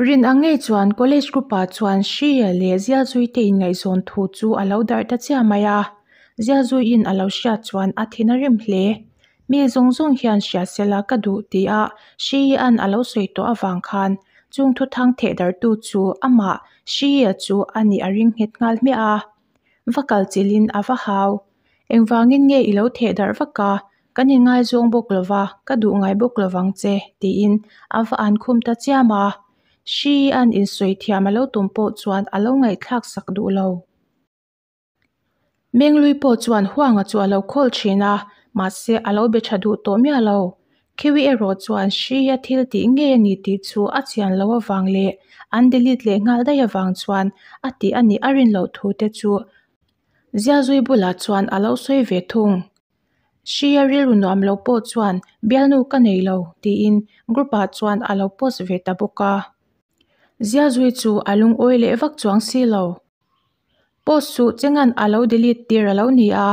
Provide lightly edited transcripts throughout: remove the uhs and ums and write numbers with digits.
Rin ang ngei chuan college group-ah chuan Hria leh Zialzuite inngaihzawn thu chu a lo darh ta chiah mai a. Zialzuiin a lo hriat chuan a thin a rim hle. Mi zawng zawng hian hria sela ka duh tia Hria'n a lo sawi tawh avang khan chung thuthang thehdarhtu chu amah Hria chu a nih a ring nghet nghal hmiah a. Va kal chilhin a va hau. Engvangin nge i lo thehdarh vak a? Kan inngaizawng bawk lo va, ka duh ngai bawk lo vang che, tiin a va an khum ta chiam a. Hri an insawi thiam a lo tum pawh chuan a lo ngaihthlak sak duh lo. Menglui pawh chuan Huanga chu a lo call thin a, mahse a lo be tha duh tawh miah lo. Khiwi erawh chuan hri a thil tih ngei a ni tih chu a chian loh avang leh an delete leh nghal daih avang chuan a tih a nih a rin loh thu te chu Ziazui bulah chuan a lo sawi ve thung. Hria rilru nuam lo pawh chuan bialnu ka nei lo tiin group ah chuan a lo post ve ta bawk a. Ziazui chu a lungawi leh vak chuang si lo. Post chu Chenga'n a lo delete tir a lo ni a.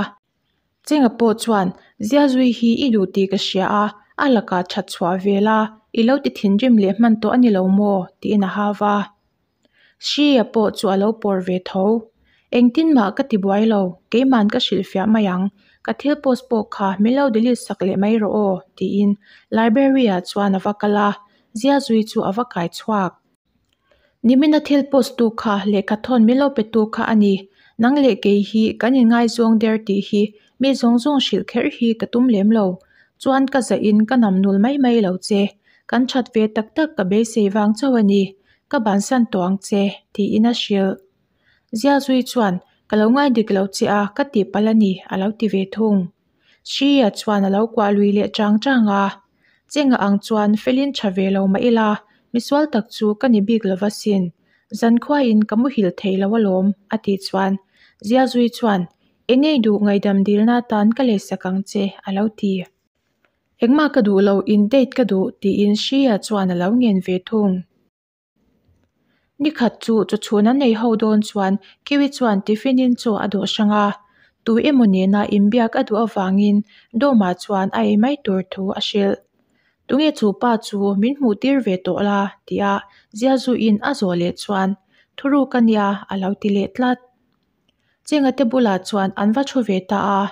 Chenga pawh chuan Ziazui hi i duh tih ka hria a, a lakah that chhuah ve la, i lo ti thinrim leh hman tawh a ni lo maw? tiin a hau va. Hria pawh chu a lo pawr ve tho. Engtin mah ka ti buai lo, keiman ka hrilhfiah mai ang. Ka thil post pawh kha min lo delete sak leh mai rawh aw, tiin library ah chuan a va kal a, Ziazui chu a va kai chhuak. Nimina thil post tu kha lehkha thawn min lo pe tu kha a ni. Nang leh kei hi kan inngaizawng der tih hi mi zawng zawng hrilh kher hi ka tum lem lo. Chuan ka zah in ka nam nul mai mai lo che. Kan that ve tak tak ka beisei vang chauh a ni. Ka bansan tawh ang che, tiin a hrilh. Ziazui chuan, Ka lo ngai dik lo che a, ka tih palh a ni, a lo ti ve thung. Hria chuan a lo kuah lui leh chang chang a. Chenga ang chuan felin tha ve lo mah ila, misual tak chu ka ni bik lo va sin. Zankhuain ka muhil thei lo alawm, a tih chuan Ziazui chuan, Engei duh ngaihdam dilna atan ka leisak ang che, a lo ti. Engmah ka duh lo, in date ka duh, tiin Hria chuan a lo ngen ve thung. Nikhat chu chawchhun an nei ho dawn chuan Kiwi chuan tiffin-in chaw a dawh hrang a, tu emaw nena inbiak a duh avangin Dawma chuan a ei mai tur thu a hrilh. Tunge chu pa chu min hmuh tir ve tawh la? tia Ziazuiin a zawh leh chuan Thuruk a nia a lo ti leh tlat. Chenga te bulah chuan an va thu ve ta a,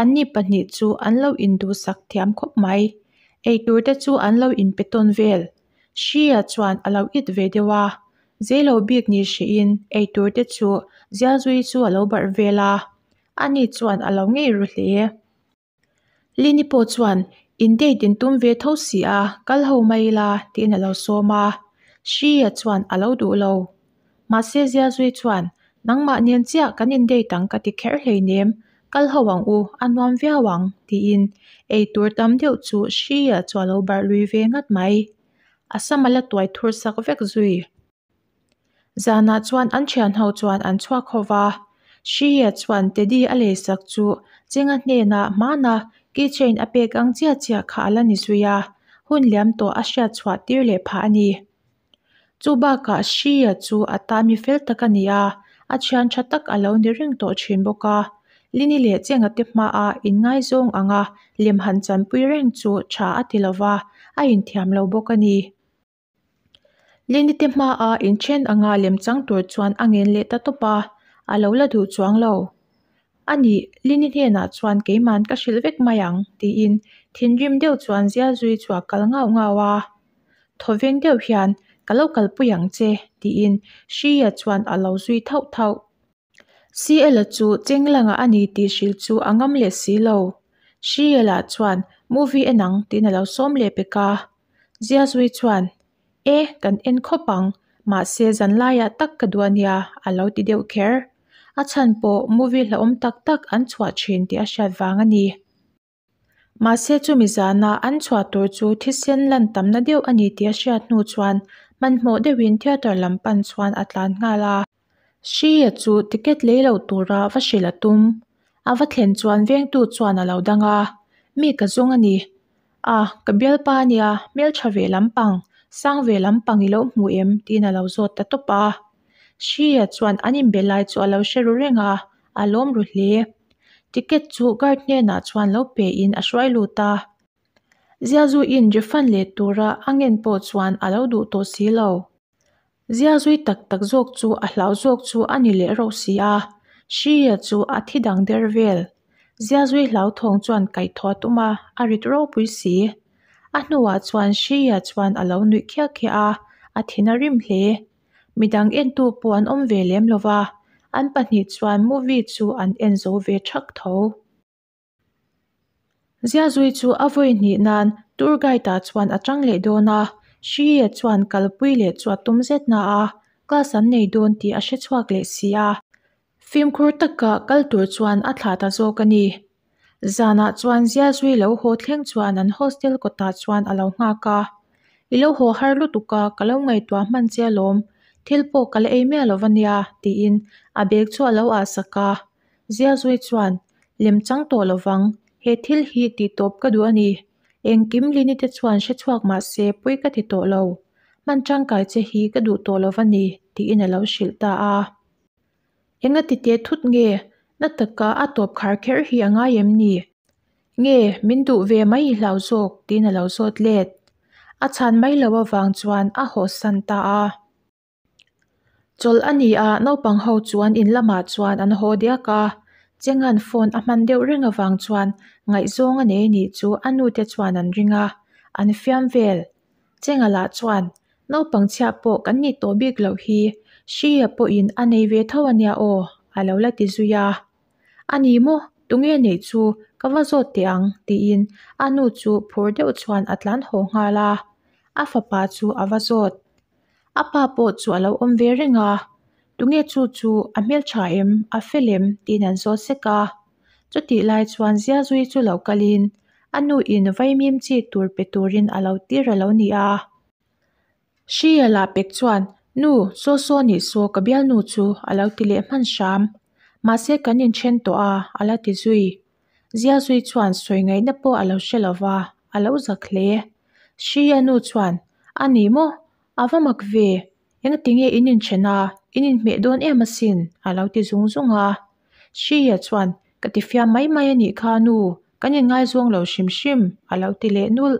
anni pahnih chu an lo induhsak thiam khawp mai. Eitur te chu an lo inpe tawn vel. Hria chuan a lo it ve deuh a, zeilo bik ni hrihin eitur te chu Zialzui chu a lo barh vel a, ani chuan a lo ngei ru hle. Lini pawh chuan in date in tum ve tho si a, kal ho mai ila tiin a lo sawm a, Hria chuan a lo duh lo. Mahse Zialzui chuan nangmah nen chiah kan in date ang ka ti kher hleinem, kal ho ang u, a nuam viau ang, tiin eitur tam deuh chu Hria chu a lo barh lui ve ngat mai. A sam a la tuai thur sak vek zui. Zanah chuan an thian ho chuan an chhuak ho va, Hria chuan Teddy a leisak chu Chenga hnenah hmana keychain a pek ang chiah chiah kha a la ni zui a, hun liam tawh a hriat chhuah tir leh phah a ni. Chu bakah Hria chu a tan mi fel tak a ni a, a thian tha tak a lo ni reng tawh thin bawk a. Lini leh Chenga te hmaah inngaizawng anga lem han chanpui reng chu tha a ti lo va, a inthiam lo bawk a ni. Lini te hmaah inthen anga lem chang tur chuan a ngen leh ta tawp a, a lo la duh chuang lo. A nih, Lini hnenah chuan keiman ka hrilh vek mai ang, tiin thinrim deuh chuan Zialzui chu a kal ngau ngau a. Thawveng deuh hian, Ka lo kalpui ang che, tiin Hria chuan a lo zui thauh thauh. CL-a chu Chenglanga a ni tih hrilh chu a ngam leh si lo. Hria chuan movie en ang tiin a lo sawm leh pek a. Ziazui chuan, E, kan en khawp ang, mahse zanlaiah tak ka duh a nia, a lo ti deuh kher. A chhan pawh movie hlauhawm tak tak an chhuah thin tih a hriat vang a ni. Mahse chumi zana an chhuah tur chu thisen lan tamna deuh a ni tih a hriat hnu chuan hmanhmawh deuhin theatre lam pan chuan a tlan nghal a. Hria chu ticket lei lo tura va hrilh a tum. A va thlen chuan vengtu chuan a lo dang a, Mi ka zawng a ni. A, ka bialpa a nia, hmeltha ve lampang, sang ve lampang i lo hmu em? tiin a lo zawt ta tawp a. Hria chuan an inbe lai chu a lo hre ru reng a, a lawm ru hle. Ticket chu guard hnenah chuan lo pe in a hruai lut a. Ziazuiin refund leh tura a ngen pawh chuan a lo duh tawh si lo. Ziazui tak tak zawk chu a hlau zawk chu a ni leh reuh si a, Shia chu a thi dang der vel. Ziazui hlauthawng chuan kaihthawh a tum a, a rit ropui si. A hnuah chuan Shia chuan a lo nuih khiah khiah a, a thin a rim hle. Midang entu pawh an awm ve lem lova, an pahnih chuan movie chu an en zo ve thak tho. Ziazui chu a vawi hnih nan tour guide ah chuan a tang leh dawn a, Shia chuan kalpui leh chu a tum zet na a, class an nei dawn tih a hre chhuak leh si a. Fimkhur taka kal tur chuan a thlah ta zawk a ni. Zanah chuan Ziazui lo haw thleng chuan an hostel kawtah chuan a lo nghak a, I lo haw har lutuk a, ka lo ngaihtuah hman che alawm, thil pawh ka la ei miah lo va nia, tiin a bag chu a lo ah sak a. Ziazui chuan, Lem chang tawh lo vang, he thil hi tih tawp ka duh a ni. Engkim Lini te chuan hre chhuak mah se pawi ka ti tawh lo. Hman tangkai che hi ka duh tawh lo va ni, tiin a lo hrilh ta a. Enga ti teh thut nge? Na taka a tawp khar kher hi a ngai em ni? Nge min duh ve mai i hlau zawk? tiin a lo zawt let. A chhan mai loh avang chuan a hawsan ta a. Chawlh a ni a, naupang ho chu an in lamah chuan an haw diak a. Chenga'n phone a hman deuh reng avang chuan ngaihzawng a nei nih chu a nute chuan an ring a, an fiam vel. Chenga lah chuan, Naupang chhiah pawh kan nih tawh bik loh hi, Hria pawhin a nei ve tho a nia aw, a lo la ti zui a. A ni maw, tunge neih chu ka va zawt teh ang, tiin a nu chu phur deuh chuan a tlan haw nghal a. A fapa chu a va zawt. A pa pawh chu a lo awm ve reng a, Tunge chu chu a hmeltha em, a fel em? tiin an zawt sek a. Chutih lai chuan Ziazui chu lo kalin a nuin vaimim chi tur pe turin a lo tir a lo ni a. Hria lah pek chuan, Nu, saw saw nih saw ka bialnu chu a lo ti leh hman hram. Mahse kan inthen tawh a, a la ti zui. Ziazui chuan sawi ngaihna pawh a lo hre lo va, a lo zak hle. Hria nu chuan, A ni maw? A va mak ve! Engati nge in inthen a, in inhmeh dawn em asin? a lo ti zung zung a. Hria chuan, Ka ti fiam mai mai a nih kha nu, kan inngaizawng lo hrim hrim, a lo ti leh nulh.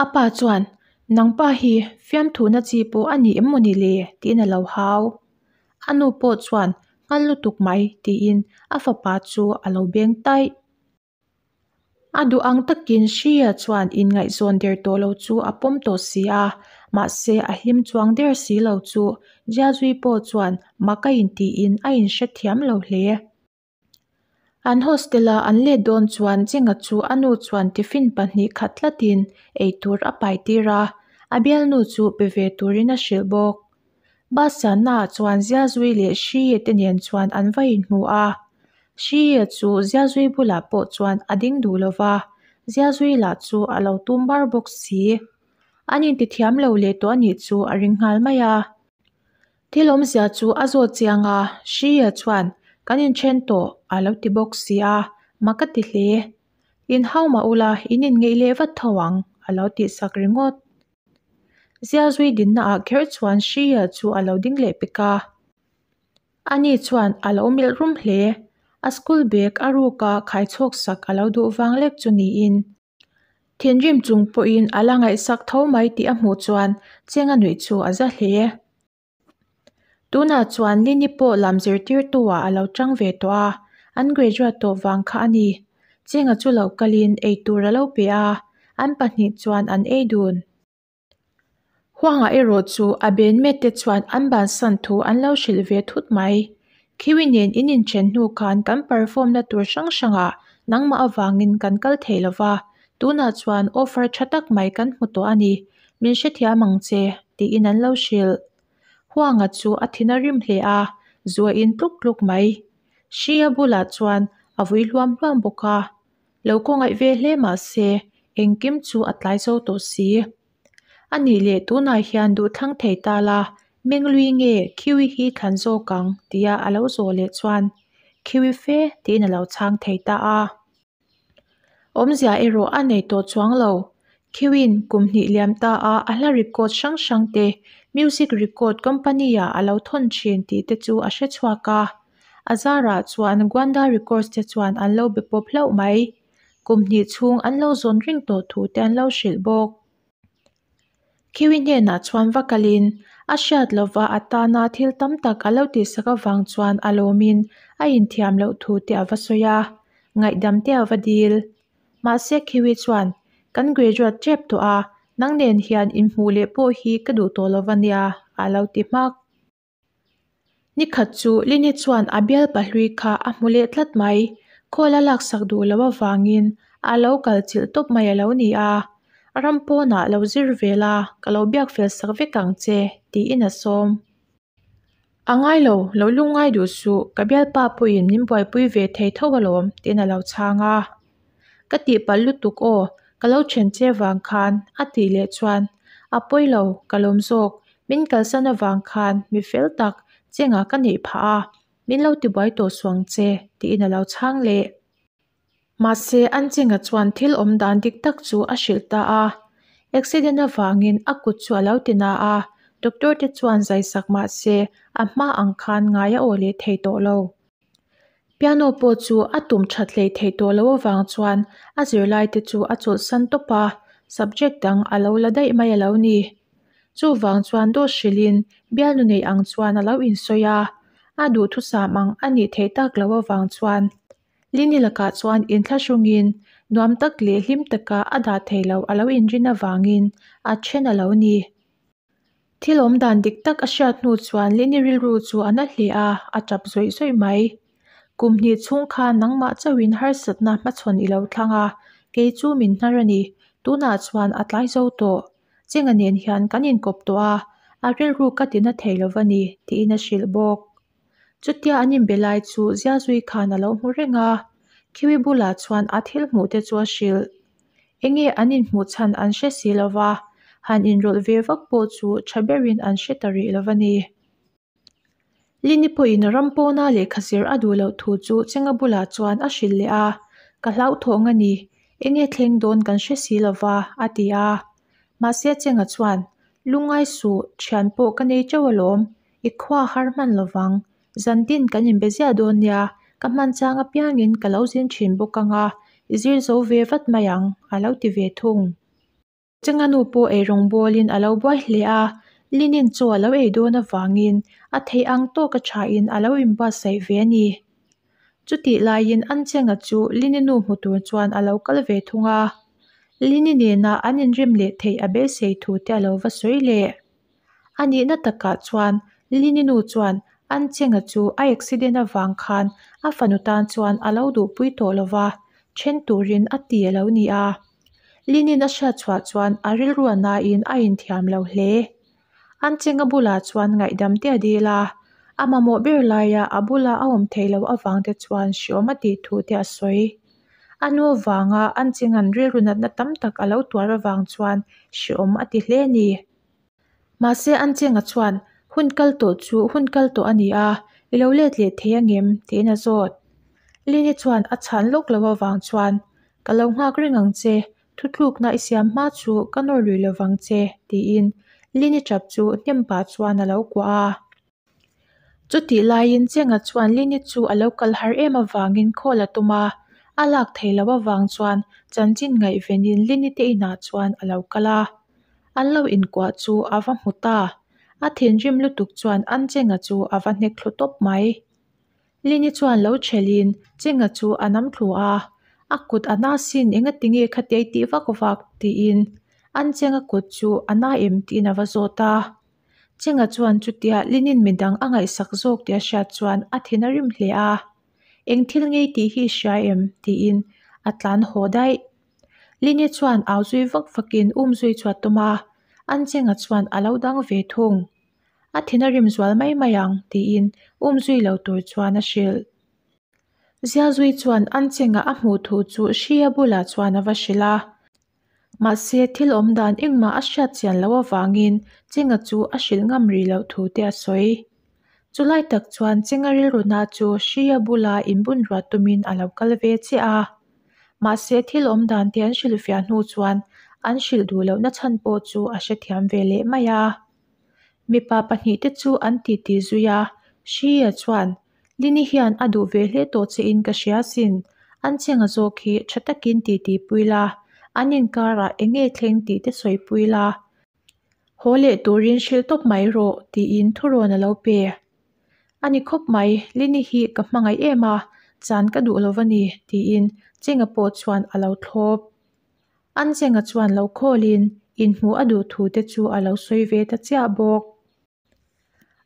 A pa chuan, Nang pa hi fiamthuhna chi pawh a ni em maw ni le? tiin a lo hau. A nu pawh chuan, Nghal lutuk mai, tiin a fapa chu a lo beng taih. A duh ang takin Shreya chuan inngaihzawn der tawh lo chu a pawm tawh si a, mahse a hlim chuang der si lo chu Jiazui pawh chuan mak a intiin a inhrethiam lo hle. An hostel-a an let dawn chuan Chenga chu a nu chuan tiffin pahnih khat tlatin eitur a pai tir a, a bialnu chu pe ve turin a hrilh bawk. Bus channaah chuan Ziazui leh Shriye te nen chuan an va inhmu a. Shriye chu Ziazui bulah pawh chuan a ding duh lo va, Ziazui lah chu a lo tum bar bawk si. An intithiam lo leh tawh a nih chu a ring nghal mai a. Thil awmzia chu a zawt chiang a, Shriya chuan, Kan inthen tawh, a lo ti bawk si a, mak a ti hle. Inhau mah ula, in inngeih leh vat tho ang, a lo tihsak ringawt. Ziazui dinnaah kher chuan Shriya chu a lo ding leh pek a. Ani chuan a lo melh rum hle. A school bag a ruka khaichhawk sak a lo duh vang lek chu niin. Thinrim chung pawhin a la ngaihsak tho mai tih a hmuh chuan Chenga nuih chu a za hle. Tunah chuan Lini pawh lam zirtirtu-ah a lo tang ve tawh a, an graduate tawh vang kha a ni. Chenga chu lo kalin eitur a lo pe a, an pahnih chuan an ei dun. Huangah erawh chu a benmet te chuan an bansan thu an lo hrilh ve thut mai. Khiwi nen in inthen hnu khan kan perform na tur hrang hrangah nangmah avangin kan kal thei lo va, tunah chuan offer tha tak mai kan hmu tawh a ni, min hrethiam ang che, tiin an lo hrilh. Huanga chu a thin a rim hle a, zu a in tluk tluk mai. Hria bulah chuan a vui hluam hluam bawk a. Lo khawngaih ve hle mah se, engkim chu a tlai zo tawh si. A nih leh tunah hian duh thlang thei ta la, Menglui nge Khiwi hi thlan zawk ang tia a lo zawh leh chuan Khiwi fe tiin a lo chhang thei ta a. Awmzia erawh a nei tawh chuang lo. Khiwi'n kum hnih liam ta a a hla record hrang hrang te music record company-ah a lo thawn thin tih te chu a hre chhuak a. A zarah chuan Gwanda Records te chuan an lo be pawp hlauh mai. Kum hnih chhung an lo zawn reng tawh thu te an lo hrilh bawk. Khiwi hnenah chuan va kalin a hriat lova a tana thil tam tak a lo tihsak avang chuan a lawmin a inthiam loh thu te a va sawi a, ngaihdam te a va dil. Mahse Khiwi chuan, Kan graduate tep tawh a, nang nen hian inhmuh leh pawh hi ka duh tawh lova nia, a lo ti hmak. Ni khat chu Lini chuan a bialpa hlui kha a hmu leh tlat mai. Call a laksak duh loh avangin a lo kal chilh tawp mai a lo ni a. Ram pawnah lo zir ve la, ka lo biak fel sak vek ang che, tiin a sawm. A ngai lo, lo lungngai duh suh, ka bialpa pawhin min buaipui ve thei tho alawm, tiin a lo chhang a. Ka tihpalh lutuk aw, ka lo then che vang khan, a tih leh chuan, A pawi lo, ka lawm zawk, min kalsan avang khan mi fel tak chengah ka neih phah a, min lo tibuai tawh suh ang che, tiin a lo chhang leh. Mahse, an chenga chuan thil awm dan dik tak chu a hrilh ta a. Accident avangin a kut chu a lo ti na a, doctor te chuan zai sak mah se a hma ang khan ngai a aw leh thei tawh lo. Piano pawh chu a tum that hleih theih tawh loh avang chuan a zirlai te chu a chawlhsan tawp a, subject dang a lo la daih mai a lo ni. Chuvang chuan dawt hrilhin bialnu nei ang chuan a lo insawi a, a duhthusam ang a nih theih tak loh avang chuan Lini lakah chuan inthlahrungin nuam tak leh hlim taka a dah thei lo a lo inrin avangin a then a lo ni. Thil awm dan dik tak a hriat hnu chuan Lini rilru chu a na hle a, a tap zawih zawih mai. Kum hnih chhung khan nangmah chauhin harsatna hmachhawn i lo thlang a, kei chu min hnar a ni. Tunah chuan a tlai zo tawh. Chenga nen hian kan inkawp tawh a, a rilru ka ti na thei lo va ni, tiin a hrilh bawk. Chutia an inbe lai chu Ziazui khan a lo hmu reng a, Khiwi bulah chuan a thil hmuh te chu a hrilh. Enge an inhmuh chhan an hre si lo va, han inrawlh ve vak pawh chu tha berin an hre ta rih lo va ni. Lini pawhin ram pawna lehkha zir a duh loh thu chu Chenga bulah chuan a hrilh leh a, Ka hlauthawng a ni, enge thleng dawn kan hre si lo va, a ti a. Mahse Chenga chuan, Lungngai suh, thian pawh ka nei teuh alawm, i khua har hman lo vang, zantin kan inbe ziah dawn nia, ka hman chang apiangin ka lo zin thin bawk ang a, i zir zo ve vat mai ang, a lo ti ve thung. Chenga nu pawh ei rawng bawlin a lo buai hle a, linen chaw a lo ei dawn avangin a theih ang tawk a thain a lo inbuatsaih ve a ni. Chutih laiin an Chenga chu Lini nu hmu tur chuan a lo kal ve thung a, Lini nena an inrem leh theih a beisei thu te a lo va sawi leh. A nihna takah chuan Lini nu chuan an Chenga chu a accident avang khan a fanu tan chuan a lo duhpui tawh lo va, then turin a ti a lo ni a. Linin a hriat chhuah chuan a rilru a nain a inthiam lo hle. An Chenga bulah chuan ngaihdam te a dil a, a mamawh ber laia a bula a awm theih loh avang te chuan hriawm a tih thu te a sawi. A nu avanga an Chenga'n rilru natna tam tak a lo tuar avang chuan hriawm a ti hle a ni. Mahse an Chenga chuan, Hun kal tawh chu hun kal tawh a ni a, i lo let leh thei angem? tiin a zawt. Lini chuan a chhan lawk loh avang chuan, Ka lo nghak reng ang che, thutlukna i siam hma chu ka nawr lui lovang che, tiin Lini tap chu hnem pah chuan a lo kuah a. Chutih laiin Chenga chuan Lini chu a lo kal har em avangin call a tum a, a lak theih loh avang chuan chanchin ngaihvenin Lini te inah chuan a lo kal a. An lo inkuah chu a va hmu ta. A thinrim lutuk chuan an Chenga chu a va hnek thlu tawp mai. Lini chuan lo thelhin Chenga chu a nam thlu a, a kut a na sin engatinge khatia i tih vak vak tiin an Chenga kut chu a na em tiin a va zawt a. Chenga chuan chutia Linin midang a ngaihsak zawk tih a hriat chuan a thin a rim hle a, Eng thil ngei tih hi i hria em? tiin a tlan haw daih. Lini chuan au zui vak vakin um zui chu a tum a, an Chenga chuan a lo dang ve thung. A thin a rim zual mai mai ang, tiin um zui lo tur chuan a hrilh. Zialzui chuan an Chenga a hmuh thu chu Hria bulah chuan a va hrilh a. Mahse, thil awm dan engmah a hriat chian loh avangin Chenga chu a hrilh ngam rih loh thu te a sawi. Chulai tak chuan Chenga rilruna chu Hria bula inbun ruah tumin a lo kal ve chiah a. Mahse, thil awm dan te an hrilhfiah hnu chuan an hrilh duh lohna chhan pawh chu a hrethiam ve leh mai a. Mipa pahnihte chu an titi zui a, Hria chuan, Lini hian a duh ve hle tawh che in ka hria sin, an chenga zawk hi tha takin titi pui la, an inkarah eng nge thleng tih te sawi pui la. Haw leh turin hrilh tawp mai rawh, tiin thurawn a lo pe. A ni khawp mai, Lini hi ka hmangaih em a, chan ka duh lo va ni, tiin Chenga pawh chuan a lo thlawp. An Chenga chuan lo khawlin inhmuh a duh thu te chu a lo sawi ve ta chiah bawk.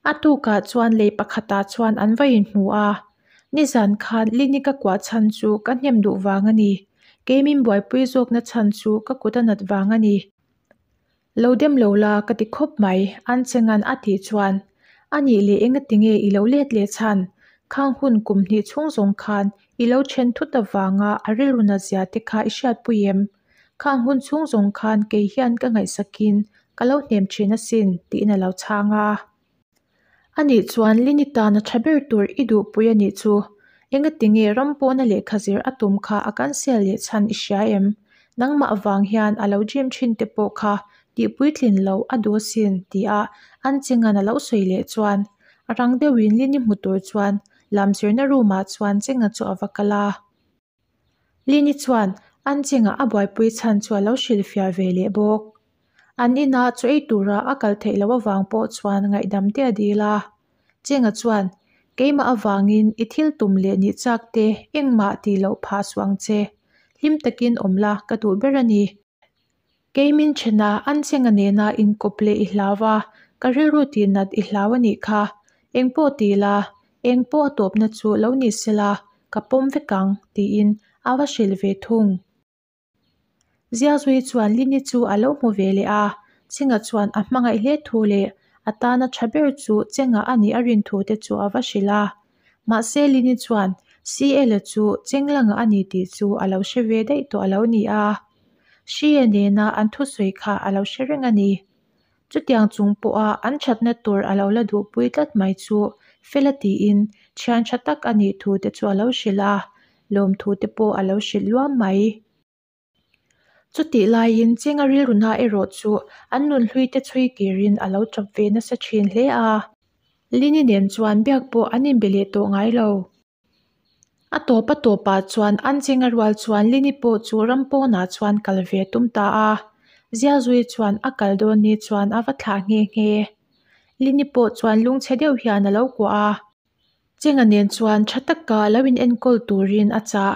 A tukah chuan lei pakhatah chuan an va inhmu a, Nizan khan Lini ka kuah chhan chu ka hnem duh vang a ni, kei min buaipui zawkna chhan chu ka kut a nat vang a ni. Lo dem lo la ka ti khawp mai, an Chenga'n a tih chuan, A nih leh engatinge i lo let leh chhan? Khang hun kum hnih chhung zawng khan i lo then thut avanga a rilru nat zia te kha i hriatpui em? Khang hun chhung zawng khan kei hian ka ngaihsakin ka lo hnem thin asin, tiin a lo chhang a. Anih chuan Lini tana tha ber tur i duhpui anih chu. Engatinge ram pawna lehkha zir a tum kha a cancel leh chhan i hria em? Nangmah avang hian a lo dream thin te pawh kha tihpuitlin loh a duh asin, tia an Chenga'n a lo sawi leh chuan rang deuhin Lini hmu tur chuan lam zirna room ah chuan Chenga chu a va kal a. Lini chuan an chengah a buaipui chhan chu a lo hrilhfiah ve leh bawk. An ina chaw ei tura a kal theih loh avang pawh chuan ngaihdam te a dil a. Chenga chuan, Keimah avangin i thil tum leh nih chak te engmah tih loh phah suh ang che. Hlim takin awm la ka duh ber a ni. Kei min thena an chenga nena inkawp leh i hlau a, ka rilru tih nat i hlau a nih kha. Engpawh ti la, engpawh a tawpna chu lo ni sela, ka pawm vek ang, tiin a va hrilh ve thung. Ziazui chuan Lini chu a lo hmu ve leh a, Chenga chuan a hmangaih hle thu leh a tana tha ber chu Chenga a nih a rin thu te chu a va hrilh a. Mahse Lini chuan CL-a chu Chenglanga a ni tih chu a lo hre ve daih tawh a lo ni a. Hria nena an thusawi kha a lo hre reng a ni. Chutiang chung pawha an thatna tur a lo la duhpui tlat mai chu Fela tiin thian tha tak a nih thu te chu a lo hrilh a, lawmthu te pawh a lo hrilh luam mai. Chutih laiin Chenga rilruna erawh chu an nunhlui te chhui kirin a lo tap ve nasa thin hle a. Lini nen chuan biak pawh an inbe leh tawh ngai lo. A tawp a tawpah chuan an Chenga rual chuan Lini pawh chu ram pawnah chuan kal ve a tum ta a. Ziazui chuan a kal dawn ni chuan a va thlah nghe nghe. Lini pawh chuan lungchhe deuh hian a lo kuah a. Chenga nen chuan tha taka lo in enkawl turin a chah.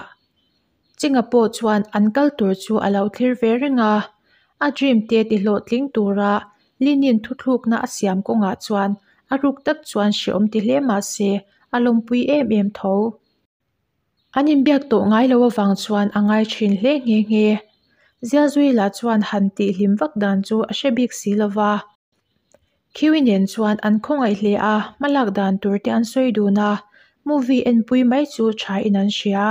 Chenga pawh chuan an kal tur chu a lo thlir ve reng a, a dream te ti hlawhtling tura Linin thuthlukna a siam kawngah chuan a ruk tak chuan hreawm ti hle mah se a lawmpui em em tho. An inbiak tawh ngai lo avang chuan a ngai thin hle nghe nghe. Zialzui lah chuan han tihhlim vak dan chu a hre bik si lo va. Khiwi nen chuan an khawngaih hle a, hmalak dan tur te an sawi dun a, movie enpui mai chu tha in an hria.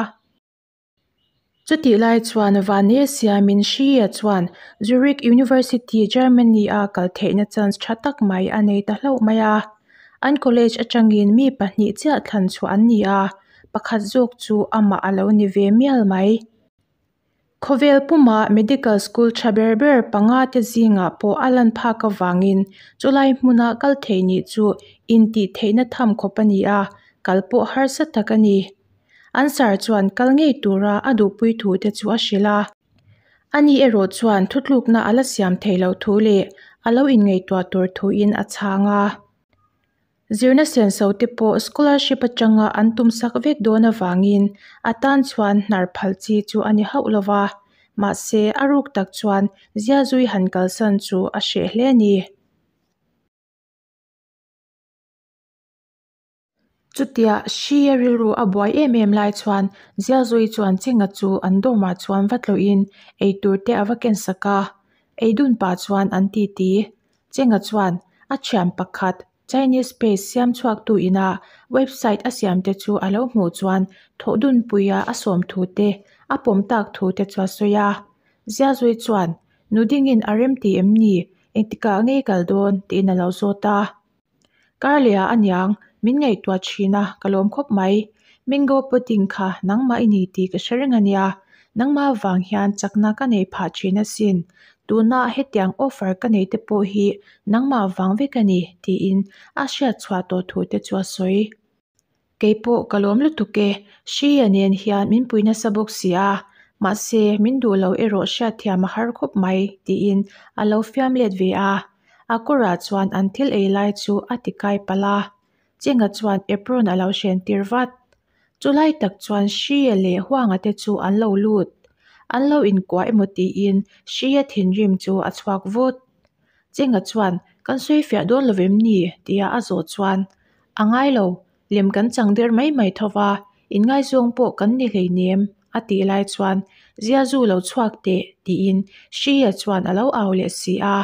Chutih lai chuan Vane siamin Shia chuan Zurich University, Germany-a kal theihna chance tha tak mai a nei ta hlauh mai a. An college atangin mi pahnih chiah thlan chhuah an ni a, pakhat zawk chu amah a lo ni ve mial mai. Khawvel puma medical school tha ber ber panga te zingah pawh a lan phak avangin chulai hmuna kal thei nih chu intih theihna tham khawp a ni a, kal pawh harsa tak a ni. An sir chuan kal ngei tura a duhpui thu te chu a hrilh a. Ani erawh chuan thutlukna a la siam thei loh thu leh a lo inngaihtuah tur thuin a chhang a. Zirna senso te pawh scholarship atanga an tum sak vek dawn avangin a tan chuan hnar phal chi chu a ni hauh lo va, mahse a ruk tak chuan Ziazui han kalsan chu a hreh hle a ni. Chutia Hria rilru a buai em em lai chuan Ziazui chuan Chenga chu an dorm-ah chuan va tlawhin eitur te a va ken sak a, ei dun pah chuan an titi. Chenga chuan a thian pakhat Chinese paste siam chhuaktu ina website a siam te chu a lo hmuh chuan thawh dunpuia a sawm thu te, a pawm tak thu te chu a sawi a. Ziazui chuan, Nu dingin a rem ti em ni? Engtikah nge kal dawn? tiin a lo zawt a. Karleh ah aniang, min ngaihtuah thin a, ka lawm khawp mai. Mango pudding kha nangmah i ni tih ka hre reng ania, nangmah avang hian chakna ka nei phah thin asin. Tuna hetiang offer ka nei te pawh hi nangmah vang vek a ni, tiin a hriat chhuah tawh thu te chu a sawi. Kei pawh ka lawm lutuk e, Shreya nen hian min pui nasa bawk si a, mahse min duh lo erawh hriatthiam a har khawp mai, tiin a lo fiam let ve a. A kawrah chuan an thil ei lai chu a ti kai palh a, Chenga chuan apron a lo hren tir vat. Chulai tak chuan Hria leh Huanga te chu an lo lut. An lo inkuah emaw tiin Hria thinrim chu a chhuak vut. Chenga chuan, Kan sawi fiah dawn lo vem ni? tia a zawh chuan, A ngai lo, lem kan chang der mai mai tho va, inngaizawng pawh kan ni hleinem, a tih lai chuan, Ziazu lo chhuak teh, tiin Hria chuan a lo au leh si a,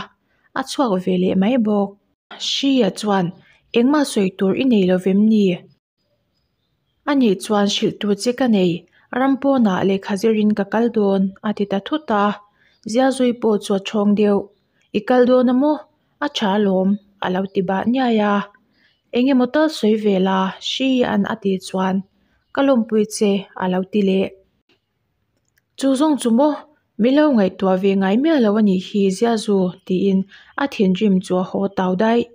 a chhuak ve leh mai bawk. Hria chuan, Engmah sawi tur i nei lo vem ni? A nih chuan hrilh tur che ka nei, ram pawnah lehkha zirin ka kal dawn, a ti ta thut a. Zialzui pawh chu a ṭhawng deuh. I kal dawn a maw? A ṭha alawm, a lo ti bah niai a. Eng emaw tal sawi ve la, hri an a tih chuan, Ka lawmpui che, a lo ti leh. Chu zawng chu maw? Min lo ngaihtuah ve ngai miah lo a nih hi Ziazu tiin a thinrim chu a haw tau daih.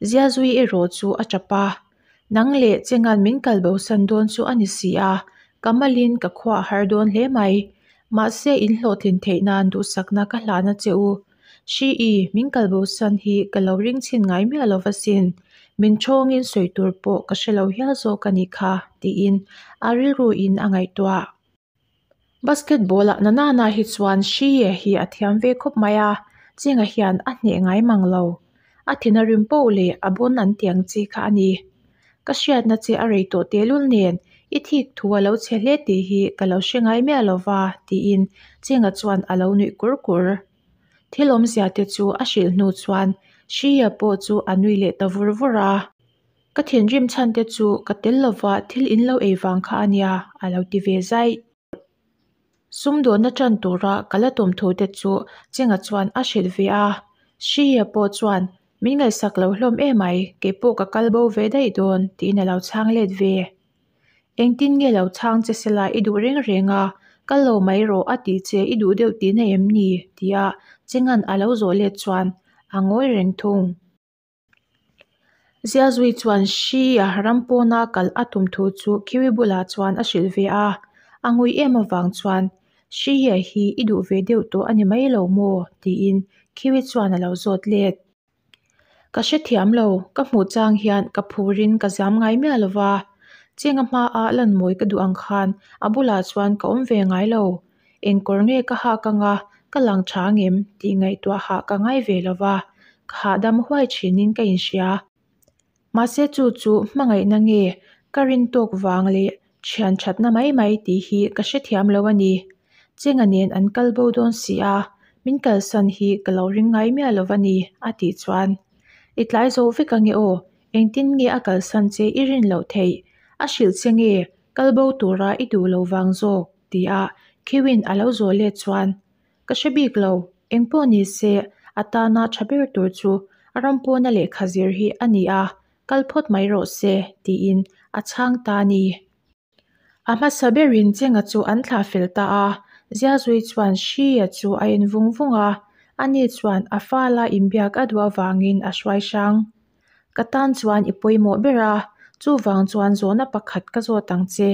Ziazui erawh chu a tap a, Nang leh Chengan min kal bosan dawn chu a ni si a, ka malin ka khua a har dawn hle mai. Mahse in hlawhtlin theih nan duhsakna ka hlan a che u. Hri-i, min kal bosan hi ka lo ring chhin ngai miah lo va sin. Min thawngin sawi tur pawh ka hre lo hial zawk a nih kha, tiin a rilruin a ngaihtuah. Basketball-ah Nanana hi chuan Hri-e hi a thiam ve khawp mai a, Chinga hian a hneh ngai mang lo. A thin a rim poh leh a bawn an tih ang chi kha a ni. Ka hriatna che a rei tawh tehlul nen i thik thu a lo chhe hle tih hi ka lo hre ngai miah lo va, tiin Chinga chuan a lo nuih kur kur. Thil awmzia te chu a hrilh hnu chuan Hria pawh chu a nui leh ta vur vur a. Ka thinrim chhan te chu ka tel lova thil in lo ei vang kha a nia, a lo ti ve zaih. Sumdawnna tan tura ka la tum thu te chu Chinga chuan a hrilh ve a. Hria pawh chuan, Min ngaihsak lo hlawm emai, keipawh ka kal bo ve daih dawn, tiin a lo chhang let ve. Engtin nge lo chhang che sela i duh reng reng a, kal lo mai rawh a tih che i duh deuh tihna em ni? tia Chenga'n a lo zawh let chuan a ngawi reng thung. Ziazui chuan hri a ram pawna kal a tum thu chu Khiwi bulah chuan a hrilh ve a, a ngui em avang chuan Hri hi i duh ve deuh tawh a ni mai lo maw? tiin Khiwi chuan a lo zawt let. Ka hrethiam lo, ka hmuh chang hian ka phurin ka zam ngai miah lo va, Chenga hmaa lan mawi ka duh ang khan a bulah chuan ka awm ve ngai lo. Eng kawr nge ka hak anga ka lang tha ngem tih ngaihtuah hah ka ngai ve lo va, ka hahdam huai thinin ka inhria. Mahse chu chu hmangaihna nge ka rin tawk vang leh thian thatna mai mai tih hi ka hrethiam lo a ni. Chenga nen an kal bo dawn si a, min kalsan hi ka lo ring ngai miah lo va ni, a tih chuan. I tlai zo vek ange aw, engtin nge a kalsan che i rin loh theih? A hrilh che nge kal bo tura i duh lo vang zawk? ti a Khiwin a lo zawh let chuan. Ka hre bik lo, engpawh ni se a tana tha ber tur chu a ram pawna lehkha zir hi a ni a, kal phawt mai rawh se, tiin a chhang ta a ni. A hmasa berin Chenga chu an thlah fel ta a, Ziazui chuan Hria chu a en vung vung a, ani chuan a fala inbiak a duh avangin a hruai hrang. Ka tan chuan i pawimawh ber a, chuvang chuan zawhna pakhat ka zawt ang che.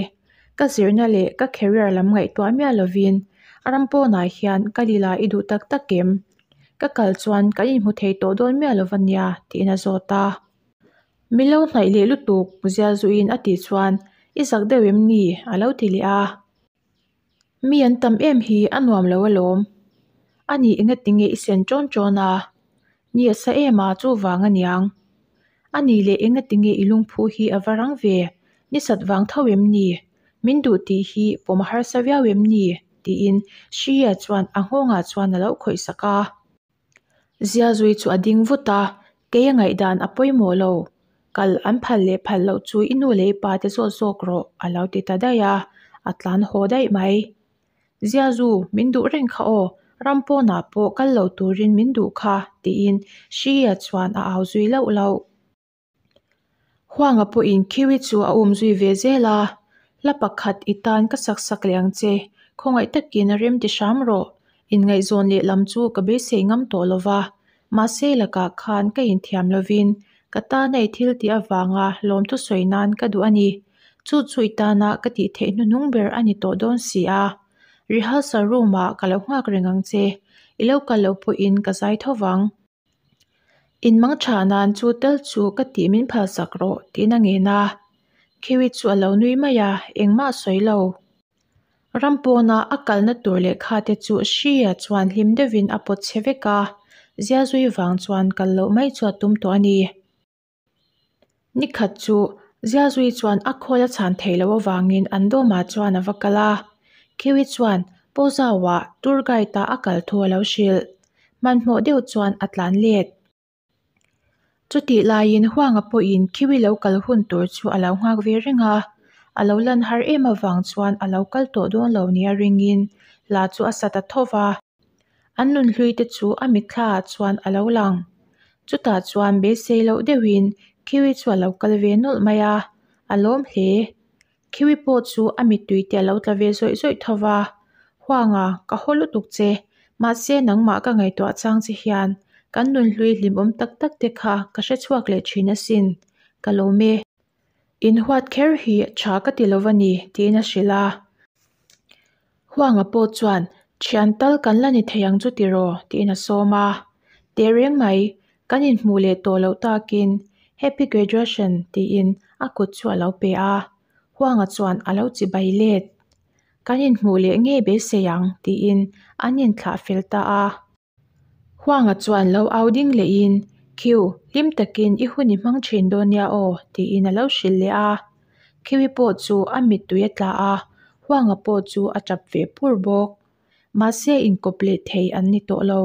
Ka zirna leh ka career lam ngaihtuah miah lovin ram pawnah hian ka lila i duh tak tak em? Ka kal chuan kan inhmu thei tawh dawn miah lo va nia, tiin a zawt a. Min lo hnaih leh lutuk, Zialzuiin a tih chuan i zak deuh em ni? a lo ti leh a. Mi an tam em hi a nuam lo alawm. A nih engati nge i sen ṭawn ṭawn a? Ni a sa em a, chuvang a niang. A nih leh engati nge i lungphu hi a va rang ve? Ni sat vang tho em ni? Min duh tih hi pawm a harsa viau em ni? tiin Hria chuan a nghawngah chuan a lo khawih sak a. Ziazui chu a ding vut a, Kei a ngaihdan a pawimawh lo. Kal an phal leh phal loh chu i nu leh i pa te zawt zawk rawh, a lo ti ta daih a, a tlan haw daih mai. Ziazu, min duh reng kha aw, ram pawnah pawh kal lo turin min duh kha, tiin Hria chuan a au zui lauh lauh. Huanga pawhin Khiwi chu a um zui ve zel a, Hla pakhat i tan ka sak sak leh ang che, khawngaih takin rem ti hram rawh. Inngaihzawn leh lam chu ka beisei ngam tawh lo va, mahse lakah khan ka inthiam lovin ka tana i thil tih avanga lawmthu sawi nan ka duh a ni. Chu chu i tana ka tih theih hnuhnung ber a ni tawh dawn si a. Rehearsal room-ah ka lo nghak reng ang che, i lo kal loh pawhin ka zai tho vang. In mangtha nan chu tal chu ka tih min phalsak rawh, tiin a ngen a. Khiwi chu a lo nui mai a, engmah a sawi lo. Ram pawna a kalna tur lehkha te chu Hria chuan hlim deuhin a pawt chhe vek a, Ziazui vang chuan kal loh mai chu a tum tawh a ni. Ni khat chu Ziazui chuan a khawl a chhan theih loh avangin an dawmah chuan a va kal a. Khiwi chuan Pawzauah tour guide-a a kal thu a lo hrilh. Hmanhmawh deuh chuan a tlan let. Chutih laiin Huanga pawhin Khiwi lo kal hun tur chu a lo nghak ve reng a, a lo lan har em avang chuan a lo kal tawh dawn lo nia ringin hla chu a sa ta tho va. An nunhlui te chu a mitthla ah chuan a lo lang. Chutah chuan beisei loh deuhin Khiwi chu a lo kal ve nawlh mai a, a lawm hle. Khiwi pawh chu a mittui te a lo tla ve zawih zawih tho va, Huanga, ka haw lutuk che, mahse nangmah ka ngaihtuah chang che hian kan nunhlui hlimawm tak tak te kha ka hre chhuak leh thin asin, ka lawm e. Inhuat kher hi tha ka ti lo va ni, tiin a hrilh a. Huanga pawh chuan, Thian tal kan la ni thei ang chu tiraw? tiin a sawm a. Tehreng mai, kan inhmuh leh tawh loh takin Happy Graduation tiin a kut chu a lo pe a. Huanga chuan a lo chibai let. Kan inhmuh leh ngei beisei ang tiin an inthlah fel ta a. Huanga chuan lo au ding lehin, Khiu, hlim takin i hun i hmang thin dawn nia aw, tiin a lo hrilh leh a. Khiui pawh chu a mittui a tla a, Huanga pawh chu a tap ve pur bawk. Mahse inkawp leh thei an ni tawh lo.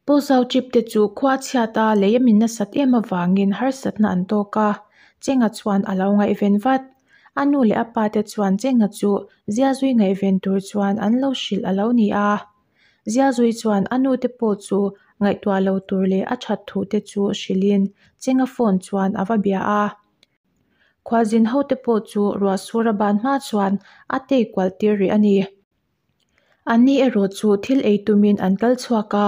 Pawzau trip te chu khua chhiat a lei a min nasat em avangin harsatna an tawk a, Chenga chuan a lo ngaihven vat. A nu leh a pa te chuan Chenga chu ziazui ngaihven tur chuan an lo hrilh a lo ni a. Ziazui chuan a nu te pawh chu ngaihtuah lo tur leh a that thu te chu hrilhin Chenga phone chuan a va bia a. Khualzin ho te pawh chu ruah sur a ban hma chuan a tei kual tir rih a ni. Anni erawh chu thil ei tumin an kal chhuak a.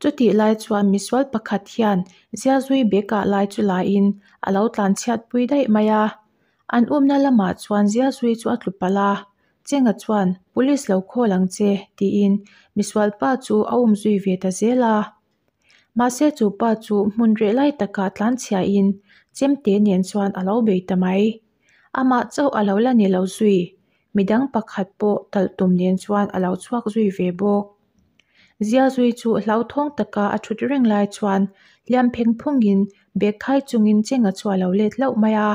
Chutih lai chuan misual pakhat hian ziazui bag ah lai chu lain a lo tlan chhiat pui daih mai a. An umna lamah chuan ziazui chu a tlu palh a. Chenga chuan, Police lo call ang che, tiin misual pa chu a umzui ve ta zel a. Mahse chu pa chu hmun reh lai takah tlan chhiahin chemte nen chuan a lo bei ta mai. Amah chauh a lo la ni lo zui, midang pakhat pawh talh tum nen chuan a lo chhuak zui ve bawk. Zia zui chu hlauthawng taka a thut reng lai chuan hliam pheng phungin bag khai chungin Chenga chu a lo let hlauh mai a.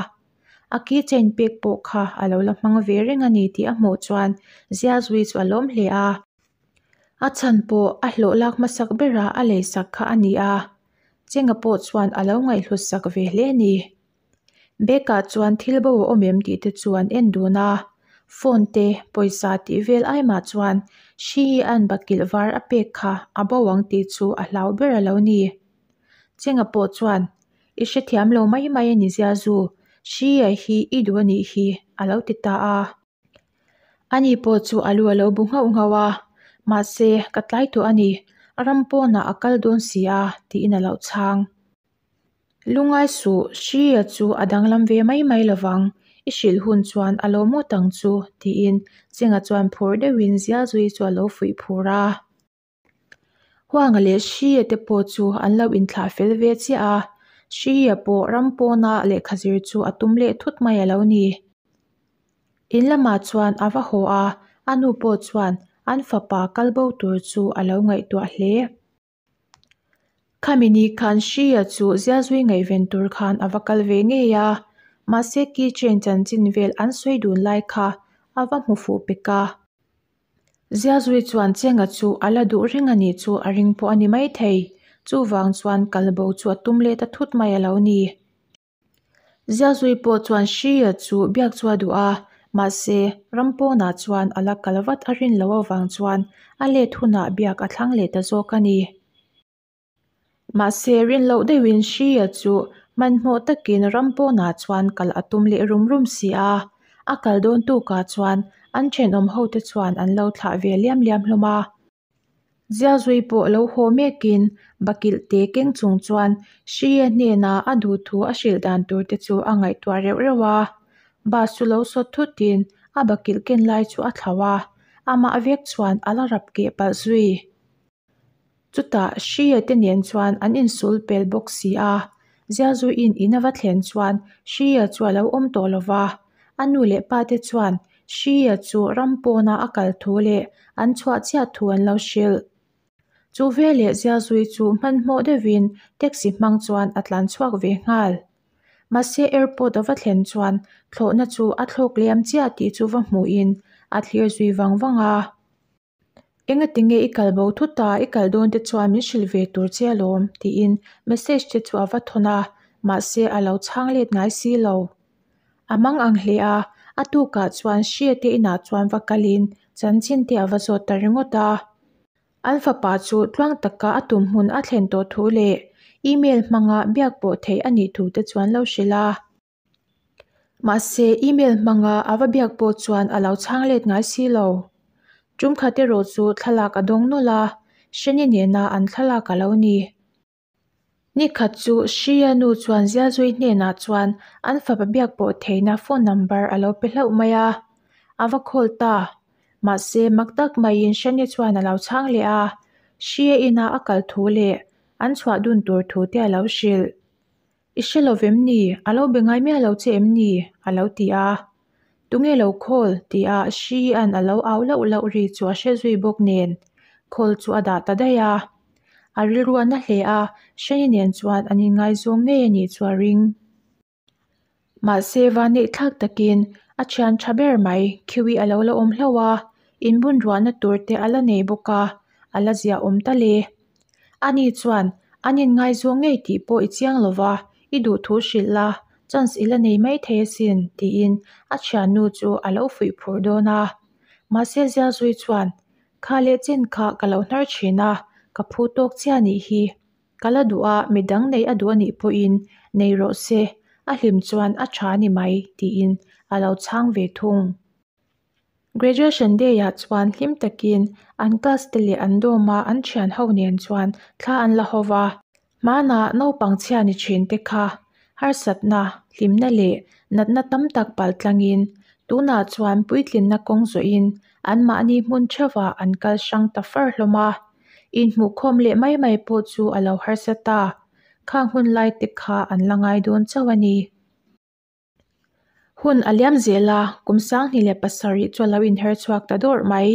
A keychain pek pawh kha a lo la hmang ve reng a ni tih a hmuh chuan Zia zui chu a lawm hle a. A chhan pawh a hlawh lak hmasak bera a leisak kha a ni a, Chenga pawh chuan a lo ngaihhlut sak ve hle a ni. Bag-ah chuan thil bo a awm em tih te chu an en dun a, phone te, pawisa tih vel ai mah chuan hri an bakilh var a pek kha a bo ang tih chu a hlau ber a lo ni. Chenga pawh chuan, I hrethiam lo mai mai a ni Ziazu, hri a hi i duh a nih hi, a lo ti ta a. Ani pawh chu a lu a lo bu nghauh nghauh a, Mahse, ka tlai tawh a ni, ram pawnah a kal dawn si a, tiin a lo chhang. Lungai suh, Hria chu a danglam ve mai mai lovang, i hrilh hun chuan a lo mawt ang chu, tiin Chenga chuan phur deuhin Zialzui chu a lo fuih phur a. Huanga leh Hria te pawh chu an lo inthlah fel ve chiah a, Hria pawh ram pawna lehkha zir chu a tum leh thut mai a lo ni. In lamah chuan a va haw a, a nu pawh chuan an fapa kal bo tur chu a lo ngaihtuah hle. Khami ni khan Hria chu zialzui ngaihven tur khan a va kal ve ngei a, mahse keychain chanchin vel an sawi dun lai kha a va hmu fuh pek a. Zialzui chuan Chenga chu a la duh reng a nih chu a ring pawh a ni maithei, chuvang chuan kalbo chu a tum leh ta thut mai a lo ni. Ziazui pawh chuan Hria chu biak chu a duh a, mahse ram pawnah chuan a la kal vat a rin loh avang chuan a let hunah biak a thlang leh ta zawk a ni. Mahse rin loh deuhin Hria chu hmanhmawh takin ram pawnah chuan kal a tum leh rum rum si a, a kal dawn tukah chuan an thenawm hote chuan an lo thlah ve liam liam hlawm a. Ziazui pawh lo haw mekin bakilh te keng chung chuan Hria hnena a duhthu a hrilh dan tur te chu a ngaihtuah reuh reuh a. Bus chu lo sawt thutin a bakilh ken lai chu a thlauh a, amah vek chuan a la rap keh palh zui. Chutah Hria te nen chuan an insul pel bawk si a. Zialzuiin in a va thlen chuan Hria chu a lo awm tawh lo va. A nu leh pa te chuan Hria chu ram pawna a kal thu leh an chhuah chiah thu an lo hrilh. Chu veleh Zialzui chu hmanhmawh deuhin taxi hmang chuan a tlan chhuak ve nghal. Mahse airport a va thlen chuan thlawhna chu a thlawk liam chiah tih chu va hmuhin a thlir zui vang vang a. Engatinge i kal bo thut a, i kal dawn te chuan min hrilh ve tur che alawm, tiin message te chu a va thawn a, mahse a lo chhang let ngai si lo. A mang ang hle a, a tukah chuan Hria te inah chuan va kalin chanchin te a va zawt ta ringawt a. An fapa chu tluang taka a tum hmun a thlen tawh thu leh email hmanga biak pawh theih a nih thu te chuan lo hrilh a. Mahse, email hmanga a va biak pawh chuan a lo chhang let ngai si lo. Tum khat erawh chu thlalak a dawng nawlh a, Shani nena an thlalak a lo ni. Ni khat chu Shri-a nu chuan Zialzui hnenah chuan an fapa biak pawh theihna phone number a lo pe hlauh mai a, a va call ta. Mahse, mak tak maiin Shani chuan a lo chhang leh a, Shri-a ina a kal thu leh an chhuah dun tur thu te a lo hrilh. I hre lo vem ni? A lo be ngai miah lo che em ni? A lo ti a. Tunge lo call? Tia Hri-a'n a lo au lauh lauh ri chu a hre zui bawk nen call chu a dah ta daih a. A rilru a na hle a, Hreni nen chuan an inngaizawng ngei a nih chu a ring. Mahse, vaneihthlak takin a thian tha ber mai Khiwi a lo la awm hlauh a, inbun ruahna tur te a la nei bawk a, a la ziahawm ta le. Ani chuan, An inngaizawng ngei tih pawh i chiang lo va, i duh thu hrilh la, chance i la nei mai thei asin, tiin a thiannu chu a lo fuih phur dawn a. Mahse Zialzui chuan, Kha leh chen kha ka lo hnar thin a, ka phu tawk chiah nih hi. Ka la duh a, midang neih a duh a nih pawhin nei rawh se, a hlim chuan a tha a ni mai, tiin a lo chhang ve thung. Graduation day ah chuan hlim takin an class te leh an dorm a an thian ho nen chuan thla an la ho va. Hmanah naupang chhia ni thin te kha harsatna, hlimna leh natna tam tak pal tlangin tunah chuan puitlinna kawng zawhin anmahni hmun theuhah an kal hrang ta far hlawm a. Inhmuhkhawm leh mai mai pawh chu a lo harsa ta. Khang hun lai te kha an la ngai dawn chauh a ni. Hun a liam zel a, kum 2007 chu a lo inher chhuak ta dawrh mai.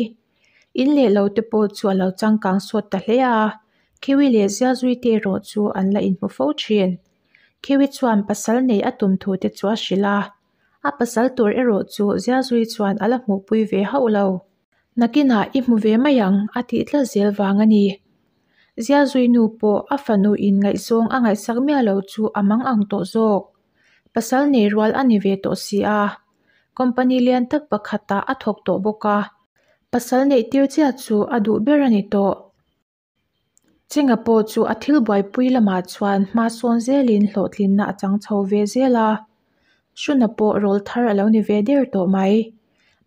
In leh lo te pawh chu a lo changkang sawt ta hle a, Khiwi leh Zialzui te erawh chu an la inhmu fo thin. Khiwi chuan pasal nei a tum thu te chu a hrilh a, a pasal tur erawh chu Zialzui chuan a la hmuhpui ve hauh lo. Nakinah i hmu ve mai ang a tih tlat zel vang a ni. Zialzui nu pawh a fanu in ngaihzawng a ngaihsak miah lo chu a mang ang tawh zawk. Pasal nei rual a ni ve tawh si a, company lian tak pakhatah a thawk tawh bawk a, pasal neih tir chiah chu a duh ber a ni tawh. Chenga pawh chu a thil buaipui lamah chuan hma sawn zelin hlawhtlinna a chang chho ve zel a, Hruna pawh rawl thar a lo ni ve der tawh mai.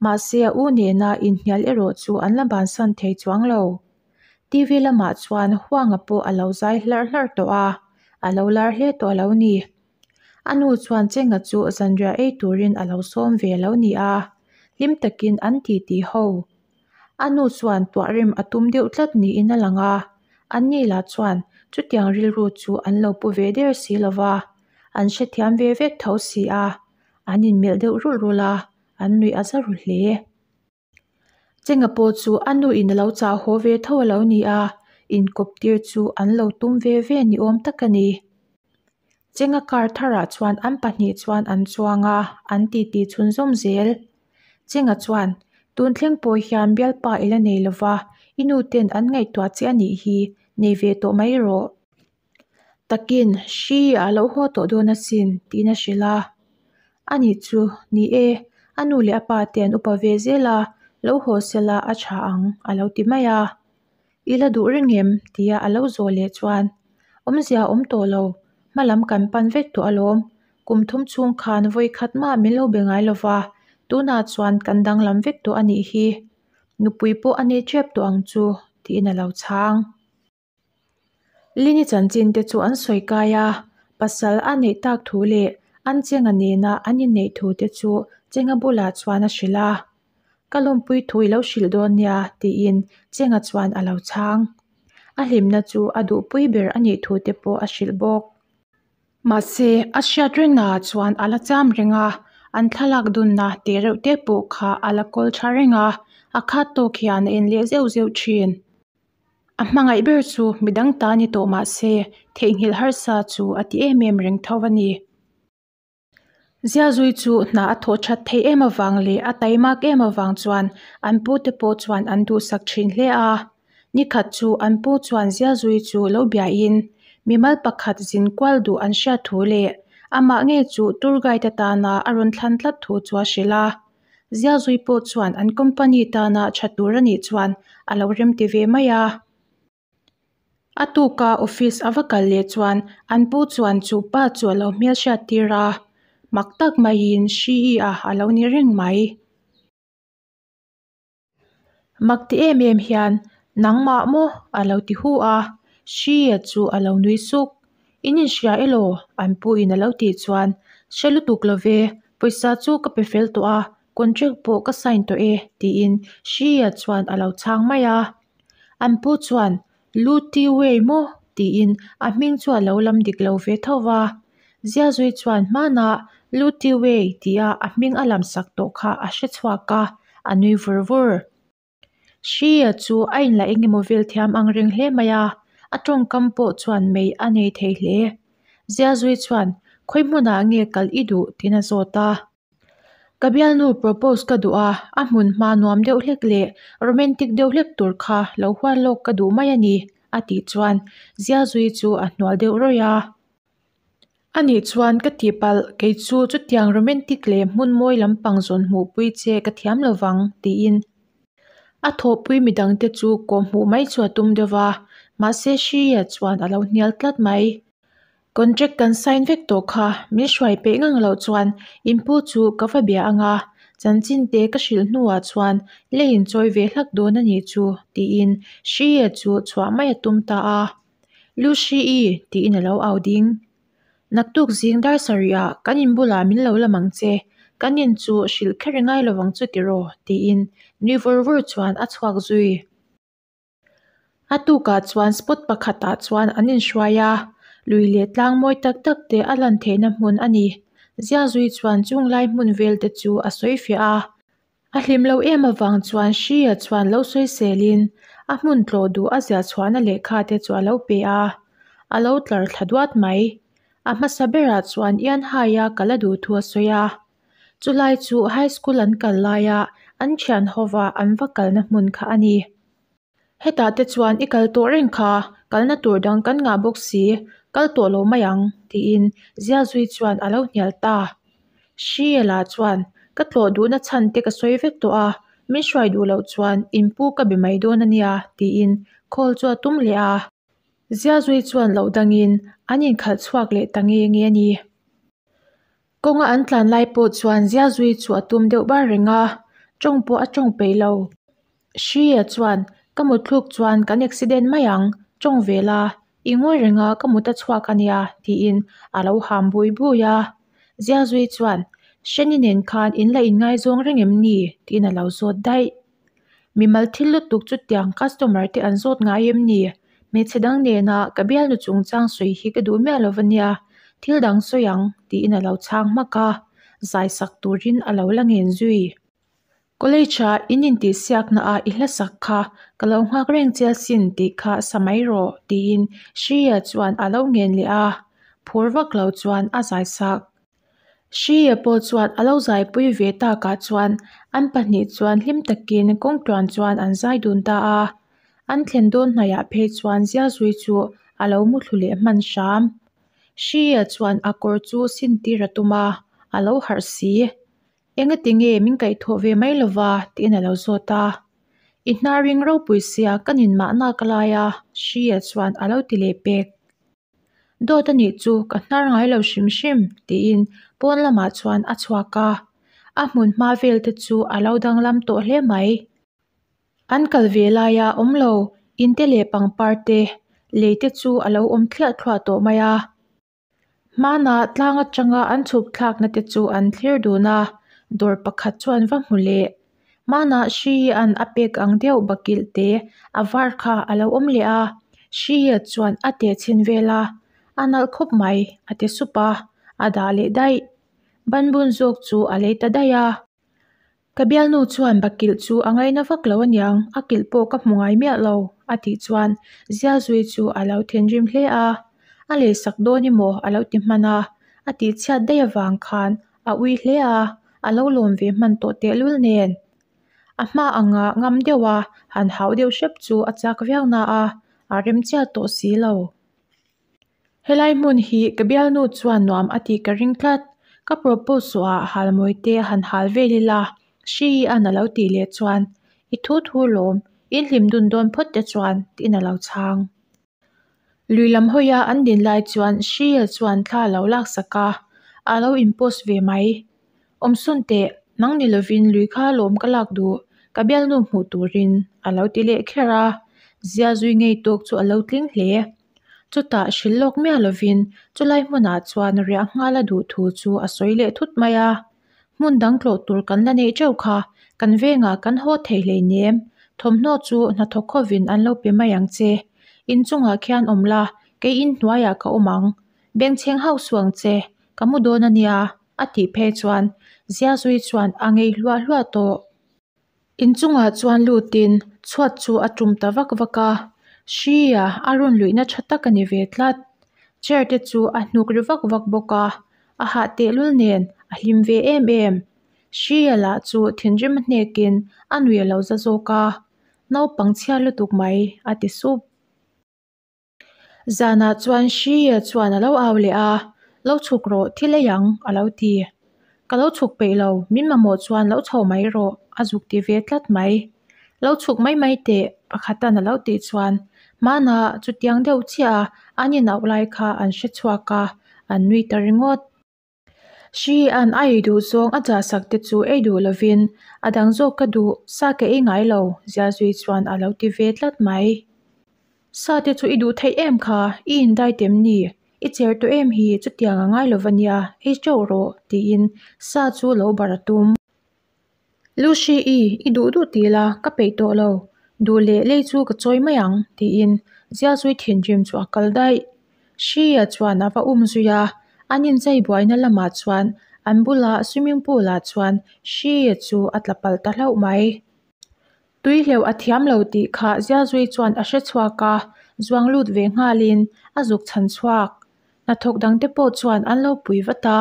Mahse a u nena inhnial erawh chu an la bansan thei chuang lo. TV lamah chuan Huanga pawh a lo zai hlarh hlarh tawh a, a lo lar hle tawh a lo ni. A nu chuan Chenga chu zanriah ei turin a lo sawm ve lo ni a, hlim takin an titi ho. A nu chuan tuah rem a tum deuh tlat niin a lang a, anni lah chuan chutiang rilru chu an lo pu ve der si lo va, an hrethiam ve vek tho si a, an inmelh deuh rulh rulh a, an nuih a za ru hle. Chenga pawh chu a nu in a lo chah haw ve tho a lo ni a, inkawp tir chu an lo tum ve ve ni awm tak a ni. Chenga car tharah chuan an pahnih chuan an chuang a, an titi chhunzawm zel. Chenga chuan, Tun thleng pawh hian bialpa i la nei lova, i nu ten an ngaihtuah che a nih hi, nei ve tawh mai rawh. Takin, Hri a lo haw tawh dawn asin, tiin a hrilh a. Ani chu, Ni e, a nu leh a pa te an upa ve zel a, lo haw sela a tha ang, a lo ti mai a. I la duh reng em? tia a lo zawh leh chuan, Awmzia a awm tawh lo, hma lam kan pan vek tawh alawm. Kum thum chhung khan vawi khat mah min lo be ngai lova, tunah chuan kan danglam vek tawh a nih hi. Nupui pawh a nei tep tawh ang chu, tiin a lo chhang. Lini chanchin te chu an sawi kai a, pasal a neih tak thu leh an Chenga nena an inneih thu te chu Chenga bulah chuan a hrilh a. Ka lawmpui thu i lo hrilh dawn nia, tiin Chenga chuan a lo chhang. a hlimna chu a duhpui ber a nih thu te pawh a hrilh bawk. Mahse, a hriat rengnaah chuan a la cham reng a, an thlalak dunna te reuh te pawh kha a la kawl tha reng a, a khat tawk hian a en leh zeuh zeuh thin. A hmangaih ber chu midang ta ni tawh mah se, theihnghilh harsa chu a ti em em reng tho a ni. Ziazui chu hna a thawh that theih em avang leh a taimak em avang chuan an pute pawh chuan an duhsak thin hle a. Nikhat chu an pu chuan Ziazui chu lo biain mimal pakhat zin kual duh an hriat thu leh amah ngei chu tour guide atana a rawn thlan tlat thu chu a hrilh a. Ziazui pawh chuan an company tana tha tur a nih chuan a lo remti ve mai a. A tuka office a va kal leh chuan an pu chuan chu pa chu a lo hmelhriat tir a, mak tak maiin Hri-a a lo ni reng mai. Mak ti em em hian, Nangmah maw? a lo ti hu a, Hri-a chu a lo nui suk. In inhria elaw? an pu in a lo tih chuan, Hre lutuk lo ve, pawisa chu ka pe fel tawh a, contract pawh ka sign tawh e, tiin Hri-a chuan a lo chhang mai a. An pu chuan, Lu Ti Wei maw? tiin a hming chu a lo lam dik lo ve tho va. Ziazui chuan hmanah Lu Ti Wei tia a hming a lam sak tawh kha a hre chhuak a, a nui vur vur. Hria chu a inla engemaw vel thiam ang reng hle mai a, a tawngkam pawh chuan mei a nei thei hle. Ziazui chuan, Khawi hmunah nge kal i duh? tiin a zawt a. Ka bialnu propose ka duh a, a hmun hma nuam deuh hlek leh romantic deuh hlek tur kha lo hual lawk ka duh mai a ni, a tih chuan Ziazui chu a hnual deuh rawih a. A nih chuan ka tihpalh, kei chu chutiang romantic leh hmun mawi lampang zawn hmuhpui che ka thiam lo vang, tiin a thawhpui midangte chu kawhhmuh mai chu a tum deuh va, mahse Hria chuan a lo hnial tlat mai. Contract kan sign vek tawh kha, min hruai peih ngang loh chuan in pu chu ka va bia ang a, chanchin te ka hrilh hnuah chuan lei in chawi ve hlak dawn a nih chu, tiin Hria chu chhuah mai a tum ta a. Lu Hri-i, tiin a lo au ding. Naktuk zing dar sarihah kan in bulah min lo lam ang che, kan in chu hrilh kher i ngai lovang chu tiraw, tiin nui vur vur chuan a chhuak zui. A tukah chuan spot pakhatah chuan an inhruai a, lui leh tlang mawi tak tak te a lan theihna hmun a ni. Ziazui chuan chung lai hmun vel te chu a sawi fiah a. A hlim lo em avang chuan Hria chuan lo sawi selin a hmun tlawh duh a ziah chhuahna lehkha te chu a lo pe a, a lo tlar thla duat mai. A hmasa berah chuan Ian Haia kal a duh thu a sawi a. Chulai chu high school an kal laia an thian hova an va kalna hmun kha a ni. Hetah te chuan i kal tawh reng kha, kalna tur dang kan ngah bawk si, kal tawh lo mai ang, tiin Ziazui chuan a lo hnial ta. Hriela chuan, Ka tlawh duhna chhan te ka sawi vek tawh a, min hruai duh loh chuan in pu ka be mai dawn a nia, tiin call chu a tum leh a. Ziazui chuan loh dangin an inkhalh chhuak leh ta nge nge a ni. Kawnga an tlan lai pawh chuan Ziazui chu a tum deuh bar reng a, tawng pawh a tawng peih lo. Hria chuan, Ka mutthluk chuan kan accident mai ang, tawng ve la, i ngawi reng a ka mut a chhuak a nia, tiin a lo ham bui bui a. Ziazui chuan, Hreni nen khan in la inngaizawng reng em ni? tiin a lo zawt daih. Mimal thil lutuk chutiang customer te an zawt ngai em ni? Hmeichhe dang nena ka bialnu chungchang sawi hi ka duh miah lo va nia, thil dang sawi ang, tiin a lo chhang hmak a, zai sak turin a lo la ngen zui. College-ah in intihsiakna ah i hlasak kha ka lo nghak reng che asin tih kha sa mai rawh, tiin Shreya chuan a lo ngen leh a, phur vak lo chuan a zai sak. Hria pawh chuan a lo zaipui ve takah chuan an pahnih chuan hlim takin kawngtluan chuan an zai dun ta a. An thlen dawn hnaihah phei chuan Ziazui chu a lo muthlu leh hman hram. Hria chuan a kawr chu sin tir a tum a, a lo harh si. Engati nge min kaihthawh ve mai lova? tiin a lo zawt a. I hnar ring ropui sia ka nin mahna ka lai a, Hria chuan a lo ti leh pek. Dawt a nih chu ka hnar ngai lo hrim hrim tiin pawn lamah chuan a chhuak a, a hmun hma vel te chu a lo danglam tawh hle mai. An kal ve laia awm lo in te leh pangpar te, lei te chu a lo awm thliah thluah tawh mai a. Hmanah tlang atanga an chhuk thlakna te chu an thlir dun a, dawr pakhat chu an va hmu leh. Hmanah hri an a pek ang deuh bakilh te a var kha a lo awm leh a. Hria chuan a teh chhin vel a, A nalh khawp mai, a ti sup a, a dah leh daih. Banbun zawk chu a lei ta daih a. Ka bialnu chuan bakilh chu a ngaina vak lo aniang, a kilh pawh ka hmu ngai miah lo, a tih chuan Zialzui chu a lo thinrim hle a. A leisak dawn emaw a lo ti hman a, a tihchhiat daih avang khan a ui hle a, a lo lawm ve hman tawh tehlul nen. A hma anga ngam deuha han hauh deuh hrep chu a chak viau na a, a rem chiah tawh si lo. Helai hmun hi ka bialnu chuan nuam a tih ka ring tlat, ka propose suah halmawi te han hal vel ila, Hri-an a lo tih leh chuan, I thu thu lawm, in hlim dun dawn phawt te chuan, tiin a lo chhang. Lui lam hawia an din lai chuan Hri-a chuan thla a lo laksak a, a lo in post ve mai. Awmsawn teh, nang ni lovin lui kha lawm ka lak duh, ka bialnu hmuh turin, a lo ti leh kher a. Zia zui ngei tawk chu a lo tling hle. Chutah hrilh lawk miah lovin chulai hmunah chuan riah nghal a duh thu chu a sawi leh thut mai a. Hmun dang tlawh tur kan la neih teuh kha, kan vengah kan haw thei hleinem, thawmhnaw chu hnathawk khovin an lo pe mai ang che. Inchungah khian awm la, kei inhnuaiah ka awm ang. Bengchheng hauh suh ang che, ka mu dawn a nia, a tih phei chuan Ziazui chuan a ngei hluah hluah tawh. Inchungah chuan lutin chhuat chu a tum ta vak vak a, Hria a rawn luihna tha tak a ni ve tlat. Chair te chu a hnuk ri vak vak bawk a, a hah tehlul nen a hlim ve em em. Hria lah chu thinrim hnekin a nui a lo za zawk a, Naupang chhia lutuk mai, a ti sup. Zanah chuan Hria chuan a lo au leh a, Lo chhuk rawh, thil ei ang, a lo ti. Ka lo chhuk peih lo, min mamawh chuan lo chho mai rawh, a zuk ti ve tlat mai. Lo chhuk mai mai teh, pakhatan a lo tih chuan hmana chutiang deuh chiah a an inauh lai kha an hre chhuak a, an nui ta ringawt. Hri an a ei duh zawng a chahsak te chu ei duh lovin a dang zawk ka duh, sa ka ei ngai lo, Ziazui chuan a lo ti ve tlat mai. Sa te chu i duh theih em kha, i indai tem ni, i cher tawh em hi chutiang a ngai lova nia, ei teuh rawh, tiin sa chu lo bar a tum. Lucy-i, i duh duh ti la, ka peih tawh lo. Duh leh lei chu ka chawi mai ang, tiin Ziazui thinrim chu a kal daih. Hria chuan a va um zui a, an inchei buaina lamah chuan an bula swimming pool-ah chuan Hria chu a tla palh ta hlauh mai. Tui hleuh a thiam lo tih kha Ziazui chuan a hre chhuak a, zuang lut ve nghalin a zuk chhan chhuak. Hnathawk dangte pawh chuan an lo pui vat a.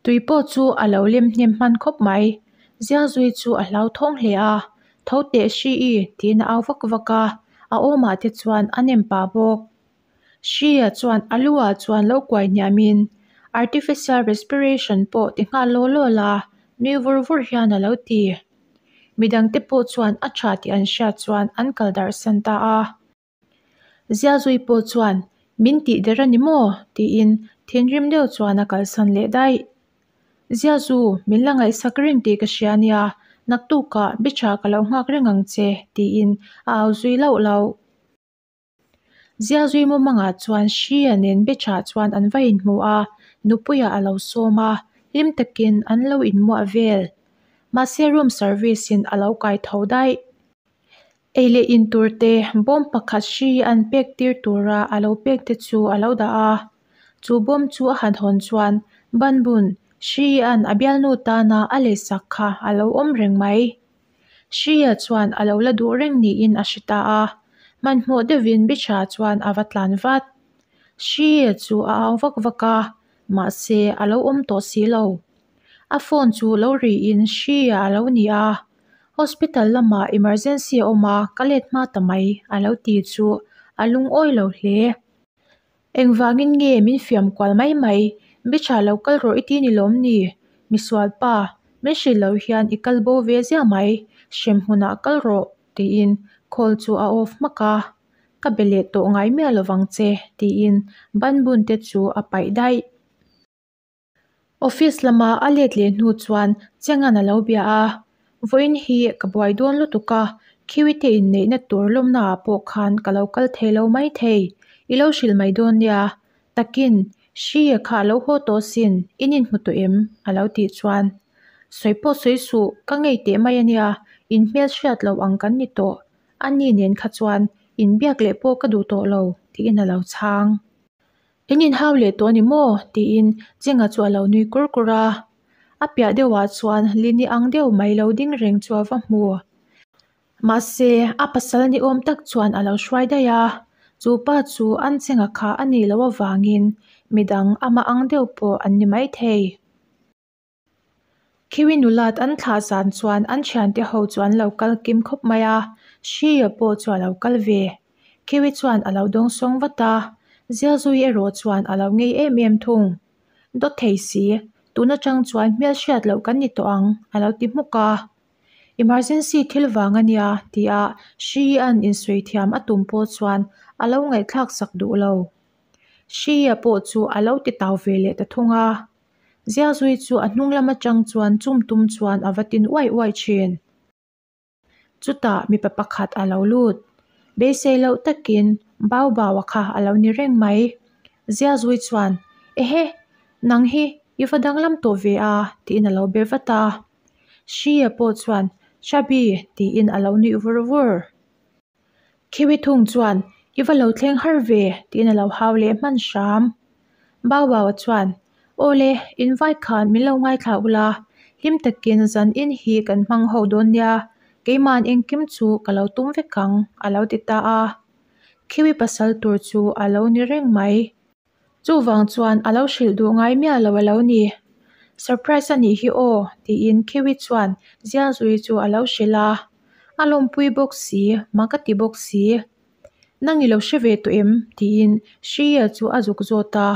Tui pawh chu a lo lem hnem hman khawp mai. Zialzui chu a hlauthawng hle a, Tho teh Hri-i tiin a au vak vak a, a awmah te chuan a nem pah bawk. Hri-a chuan a lu-ah chuan lo kuai hniamin artificial respiration pawh ti nghal law law la, nui vur vur hian a lo ti. Midangte pawh chuan a tha tih an hriat chuan an kal darh san ta a. Ziazui pawh chuan, Min tih der a ni maw? tiin thinrim deuh chuan a kalsan leh daih. Ziazu, min la ngaihsak reng tih ka hria nia, naktukah bicha ka lo nghak reng ang che, tiin a au zui lauh lauh. Ziazui mumangah chuan Hria nen bicha chuan an va inhmu a, nupuiah a lo sawm a, hlim takin an lo inmuah vel. Mahse room service-in a lo kai tho daih. Ei leh in tur te bawm pakhat hri an pek tir tura a lo pek te chu a lo dah a. Chu bawm chu a han hawn chuan banbun hri an a bialnu tana a leisak kha a lo awm reng mai. Hria chuan a lo la duh reng niin a hre ta a. Hmanhmawh deuhin Bicha chuan a va tlan vat. Hria chu a au vak vak a, mahse a lo awm tawh si lo. A phone chu lo riin Hria a lo ni a. Hospital lamah emergency a awm a, ka let hma ta mai, a lo ti chu a lungawi lo hle. Engvangin nge min fiam kual mai mai, Bicha lo kal rawh i ti ni lawm ni? Misual pa, min hrilh lo hian i kal bo ve ziah mai, hrem hmunah kal rawh, tiin call chu a off hmak a. Ka be leh tawh ngai miah lovang che, tiin banbun te chu a paih daih. Office lama a let leh hnu chuan Chengan a lo bia a, Vawiin hi ka buai dawn lutuk a, Khiwi te inneihna tur lawmna ah pawh khan ka lo kal thei lo mai thei, i lo hrilh mai dawn nia. Takin, Hria kha a lo haw tawh sin, in inhmu tawh em? a lo tih chuan, Sawi pawh sawi suh, ka ngei teh mai a nia, in hmel hriat loh ang kan ni tawh. Ani nen kha chuan Inbiak leh pawh ka duh tawh lo, tiin a lo chhang. In inhau leh tawh a ni maw? tiin Chinga chu a lo nui kur kur a. A piah deuhah chuan Lini ang deuh mai lo ding reng chu a va hmu. Mahse, a pasal ni awm tak chuan a lo hruai daih a, chu pa chu an Chinga kha a nih loh avangin midang amah ang deuh pawh an ni maithei. Khiwi nulat an thlah zan chuan an thiante ho chu an lo kal kim khawp mai a, Hria pawh chu a lo kal ve. Khiwi chuan a lo dawngsawng vat a, Zialzui erawh chuan a lo ngei em em thung. Dawt thei si, tun atang chuan hmelhriat loh kan ni tawh ang, a lo ti hmuk a. Emergency thil vang a nia, tia Hria'n insawi thiam a tum pawh chuan a lo ngaihthlak sak duh lo. Hria pawh chu a lo ti tau ve leh ta thung a. Ziakzui chu a hnung lam atang chuan chum tum chuan a va tin uaih uaih thin. Chutah mipa pakhat a lo lut. Beisei loh takin Bau Baua kha a lo ni reng mai. Ziakzui chuan, Ehe, nang hi i va danglam tawh ve a, tiin a lo be vat a. Hria pawh chuan, Chabi, tiin a lo nuih vur vur. Khiwi thung chuan, I va lo thleng har ve, tiin a lo hau leh hman hram. Baubaua chuan, Aw le, invai khan min lo ngaithla ula, hlim takin zan in hi kan hmang ho dawn nia, keima'n engkim chu ka lo tum vek ang, a lo ti ta a. Khiwi pasal tur chu a lo ni reng mai. Chuvang chuan a lo hrilh duh ngai miah lo a lo ni. Surprise a nih hi aw, tiin Kiwi chuan Zialzui chu a lo hrilh a. A lawmpui bawk si, mak a ti bawk si. Nang i lo hre ve tawh em? tiin Shriya chu a zuk zawt a.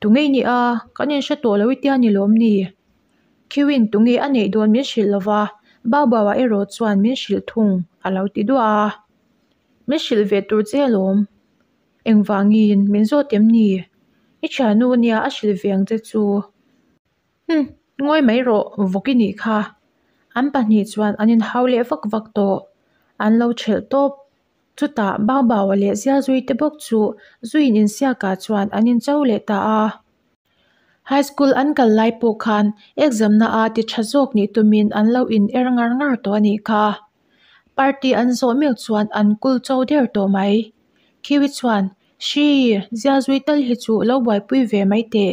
Tunge i nih a? Kan inhre tawh lo i tia ni lawm ni? Kiwi'n tunge a neih dawn min hrilh lo va, Baubauah erawh chuan min hrilh thung, a lo ti duah a. Min hrilh ve tur che alawm. Engvangin min zawt em ni? I thiannu nia a hrilh ve ang che chu. Umm, ngawi mai rawh, vawk i nih kha. An pahnih chuan an inhau leh vak vak tawh. An lo thelh tawp. Chutah Baubaua leh Zialzui te bawk chu zuiin insiakah chuan an incho leh ta a. High school an kal lai pawh khan exam na a ti tha zawk nih tumin an lo in er ngar ngar tawh a nih kha. Party an zawh meuh chuan an kul cho der tawh mai. Khiwi chuan, Hri, zialzui tal hi chu lo buaipui ve mai teh.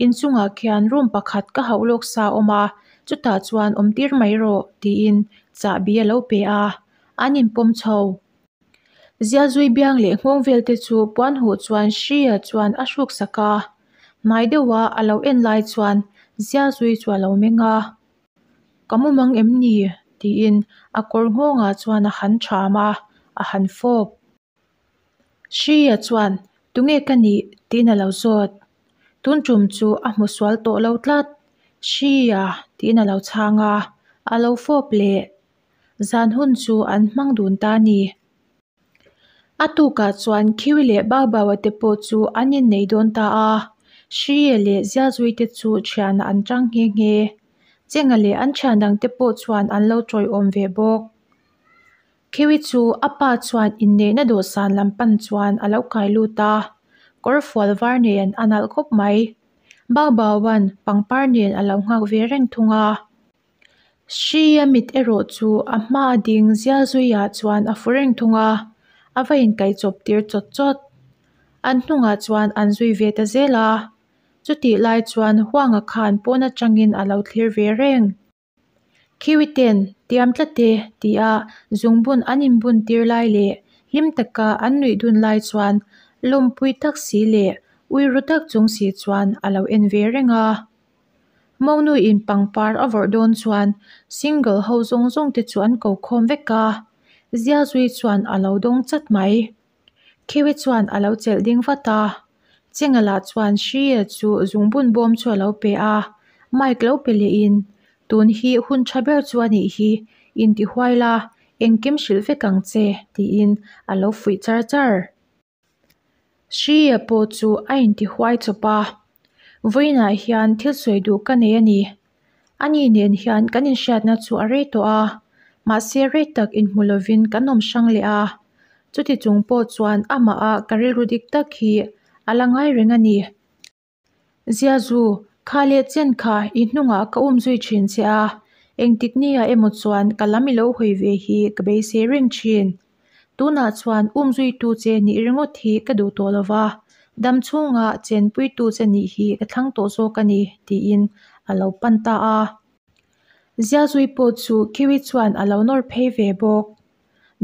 Inchungah khian room pakhat ka hauh lawk sa a awm a, chutah chuan awm tir mai rawh, tiin chahbi a lo pe a, an inpawm chho. Zialzui biang leh nghawng vel te chu puan huh chuan Hria chuan a hruk sak a, hnai deuha a lo en lai chuan Zialzui chu a lo meng a. Ka mu mang em ni? tiin a kawr nghawngah chuan a han ṭham a, a han fawp. Hria chuan, Tunge ka nih? tiin a lo zawt. Tun ṭum chu a hmu sual tawh lo tlat. Hria, tiin a lo chhang a, a lo fawp leh. Zan hun chu an hmang dun ta a ni. A tukah chuan Khiwi leh Baubaua te pawh chu an innei dawn ta a, Hriye leh Zialzui te chu thianah an chang nghe nghe. Chenga leh an thian dang te pawh chuan an lo tawiawm ve bawk. Khiwi chu a pa chuan inneihna dawhsan lam pan chuan a lo kai lut a, kawr fual var nen a nalh khawp mai. Baubaua'n pangpar nen a lo nghak ve reng thung a. Hria mit erawh chu a hma ding zial zuiah chuan a fu reng thung a, a va inkaihchawp tir chawt chawt. An hnungah chuan an zui ve ta zel a, chutih lai chuan Huanga khan pawn atangin a lo thlir ve reng. Khiwiten, Tiam tlat e, tia zungbun an inbun tir lai leh hlim taka an nuih dun lai chuan lawmpui tak si leh ui ru tak chung si chuan a lo en ve reng a. Monu-in pangpar a vawrh dawn chuan single ho zawng zawng te chu an ko khawm vek a, Ziazui chuan a lo dawng chat mai. Khiwi chuan a lo chelh ding vat a, Chenga lah chuan Hria chu zungbun bawm chu a lo pe a, mic lo pe lehin, Tun hi hun tha ber chu a nih hi, intihuai la, engkim hrilh vek ang che, tiin a lo fuih char char. Hria pawh chu a intihuai chawp a, Vawiinah hian thil sawi duh ka nei a ni. Ani nen hian kan inhriatna chu a rei tawh a, mahse rei tak inhmu lovin kan awm hrang leh a. Chuti chung pawh chuan amaha ka rilru dik tak hi a la ngai reng a ni. Ziazu, kha leh chen kha i hnungah ka um zui thin che a, engtik nia emaw chuan ka lam i lo hawi ve hi ka beisei reng thin. Tunah chuan umzuitu che nih ringawt hi ka duh tawh lo va, dam chhunga chenpuitu che nih hi ka thlang tawh zawk a ni, tiin a lo pan ta a. Ziazui pawh chu Kiwi chuan a lo nawr phei ve bawk.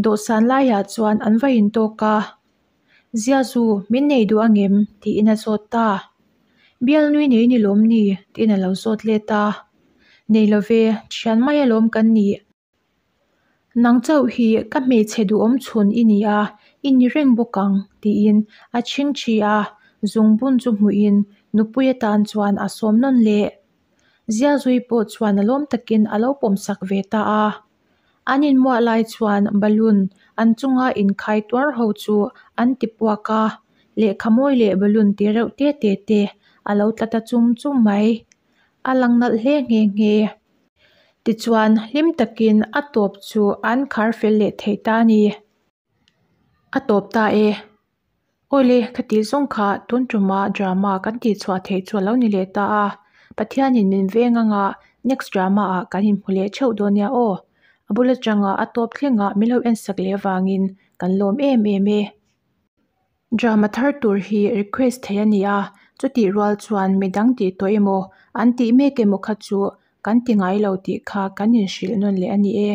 Dawhsan laiah chuan an va intawk a. Ziazu, min nei duh angem? tiin a zawt ta. Bialnui nei ni lawm ni? tiin a lo zawt let a. Nei lo ve, thian mai alawm kan nih. Nang chauh hi ka hmeichhe duhawm chhun i ni a, i ni reng bawk ang, tiin a chhingchhi a, zungbun chu hmuhin nupui atan chuan a sawm nawn leh. Ziazui pawh chuan a lawm takin a lo pawmsak ve ta a. An inmuah lai chuan balloon an chunga inkhai tuar ho chu an ti puak a, lehkha mawi leh balloon ti reuh te te te a lo tla ta chum chum mai. A lang nalh hle nghe nghe. Tichuan, hlim takin a tawp chu an khar fel leh thei ta a ni. A tawp ta e. Awle, khati zawng kha tun tuma drama kan tihchhuah theih chu a lo ni leh ta a. Pathianin min veng anga next drama ah kan inhmu leh theuh dawn nia aw. A bul atanga a tawp thlengah min lo ensak leh avangin kan lawm em em e. Drama thar tur hi request theih a ni a, chutih rual chuan midang tih tawh emaw an tih mek emaw kha chu kan ti ngai lo tih kha kan inhrilh nawn leh a ni e.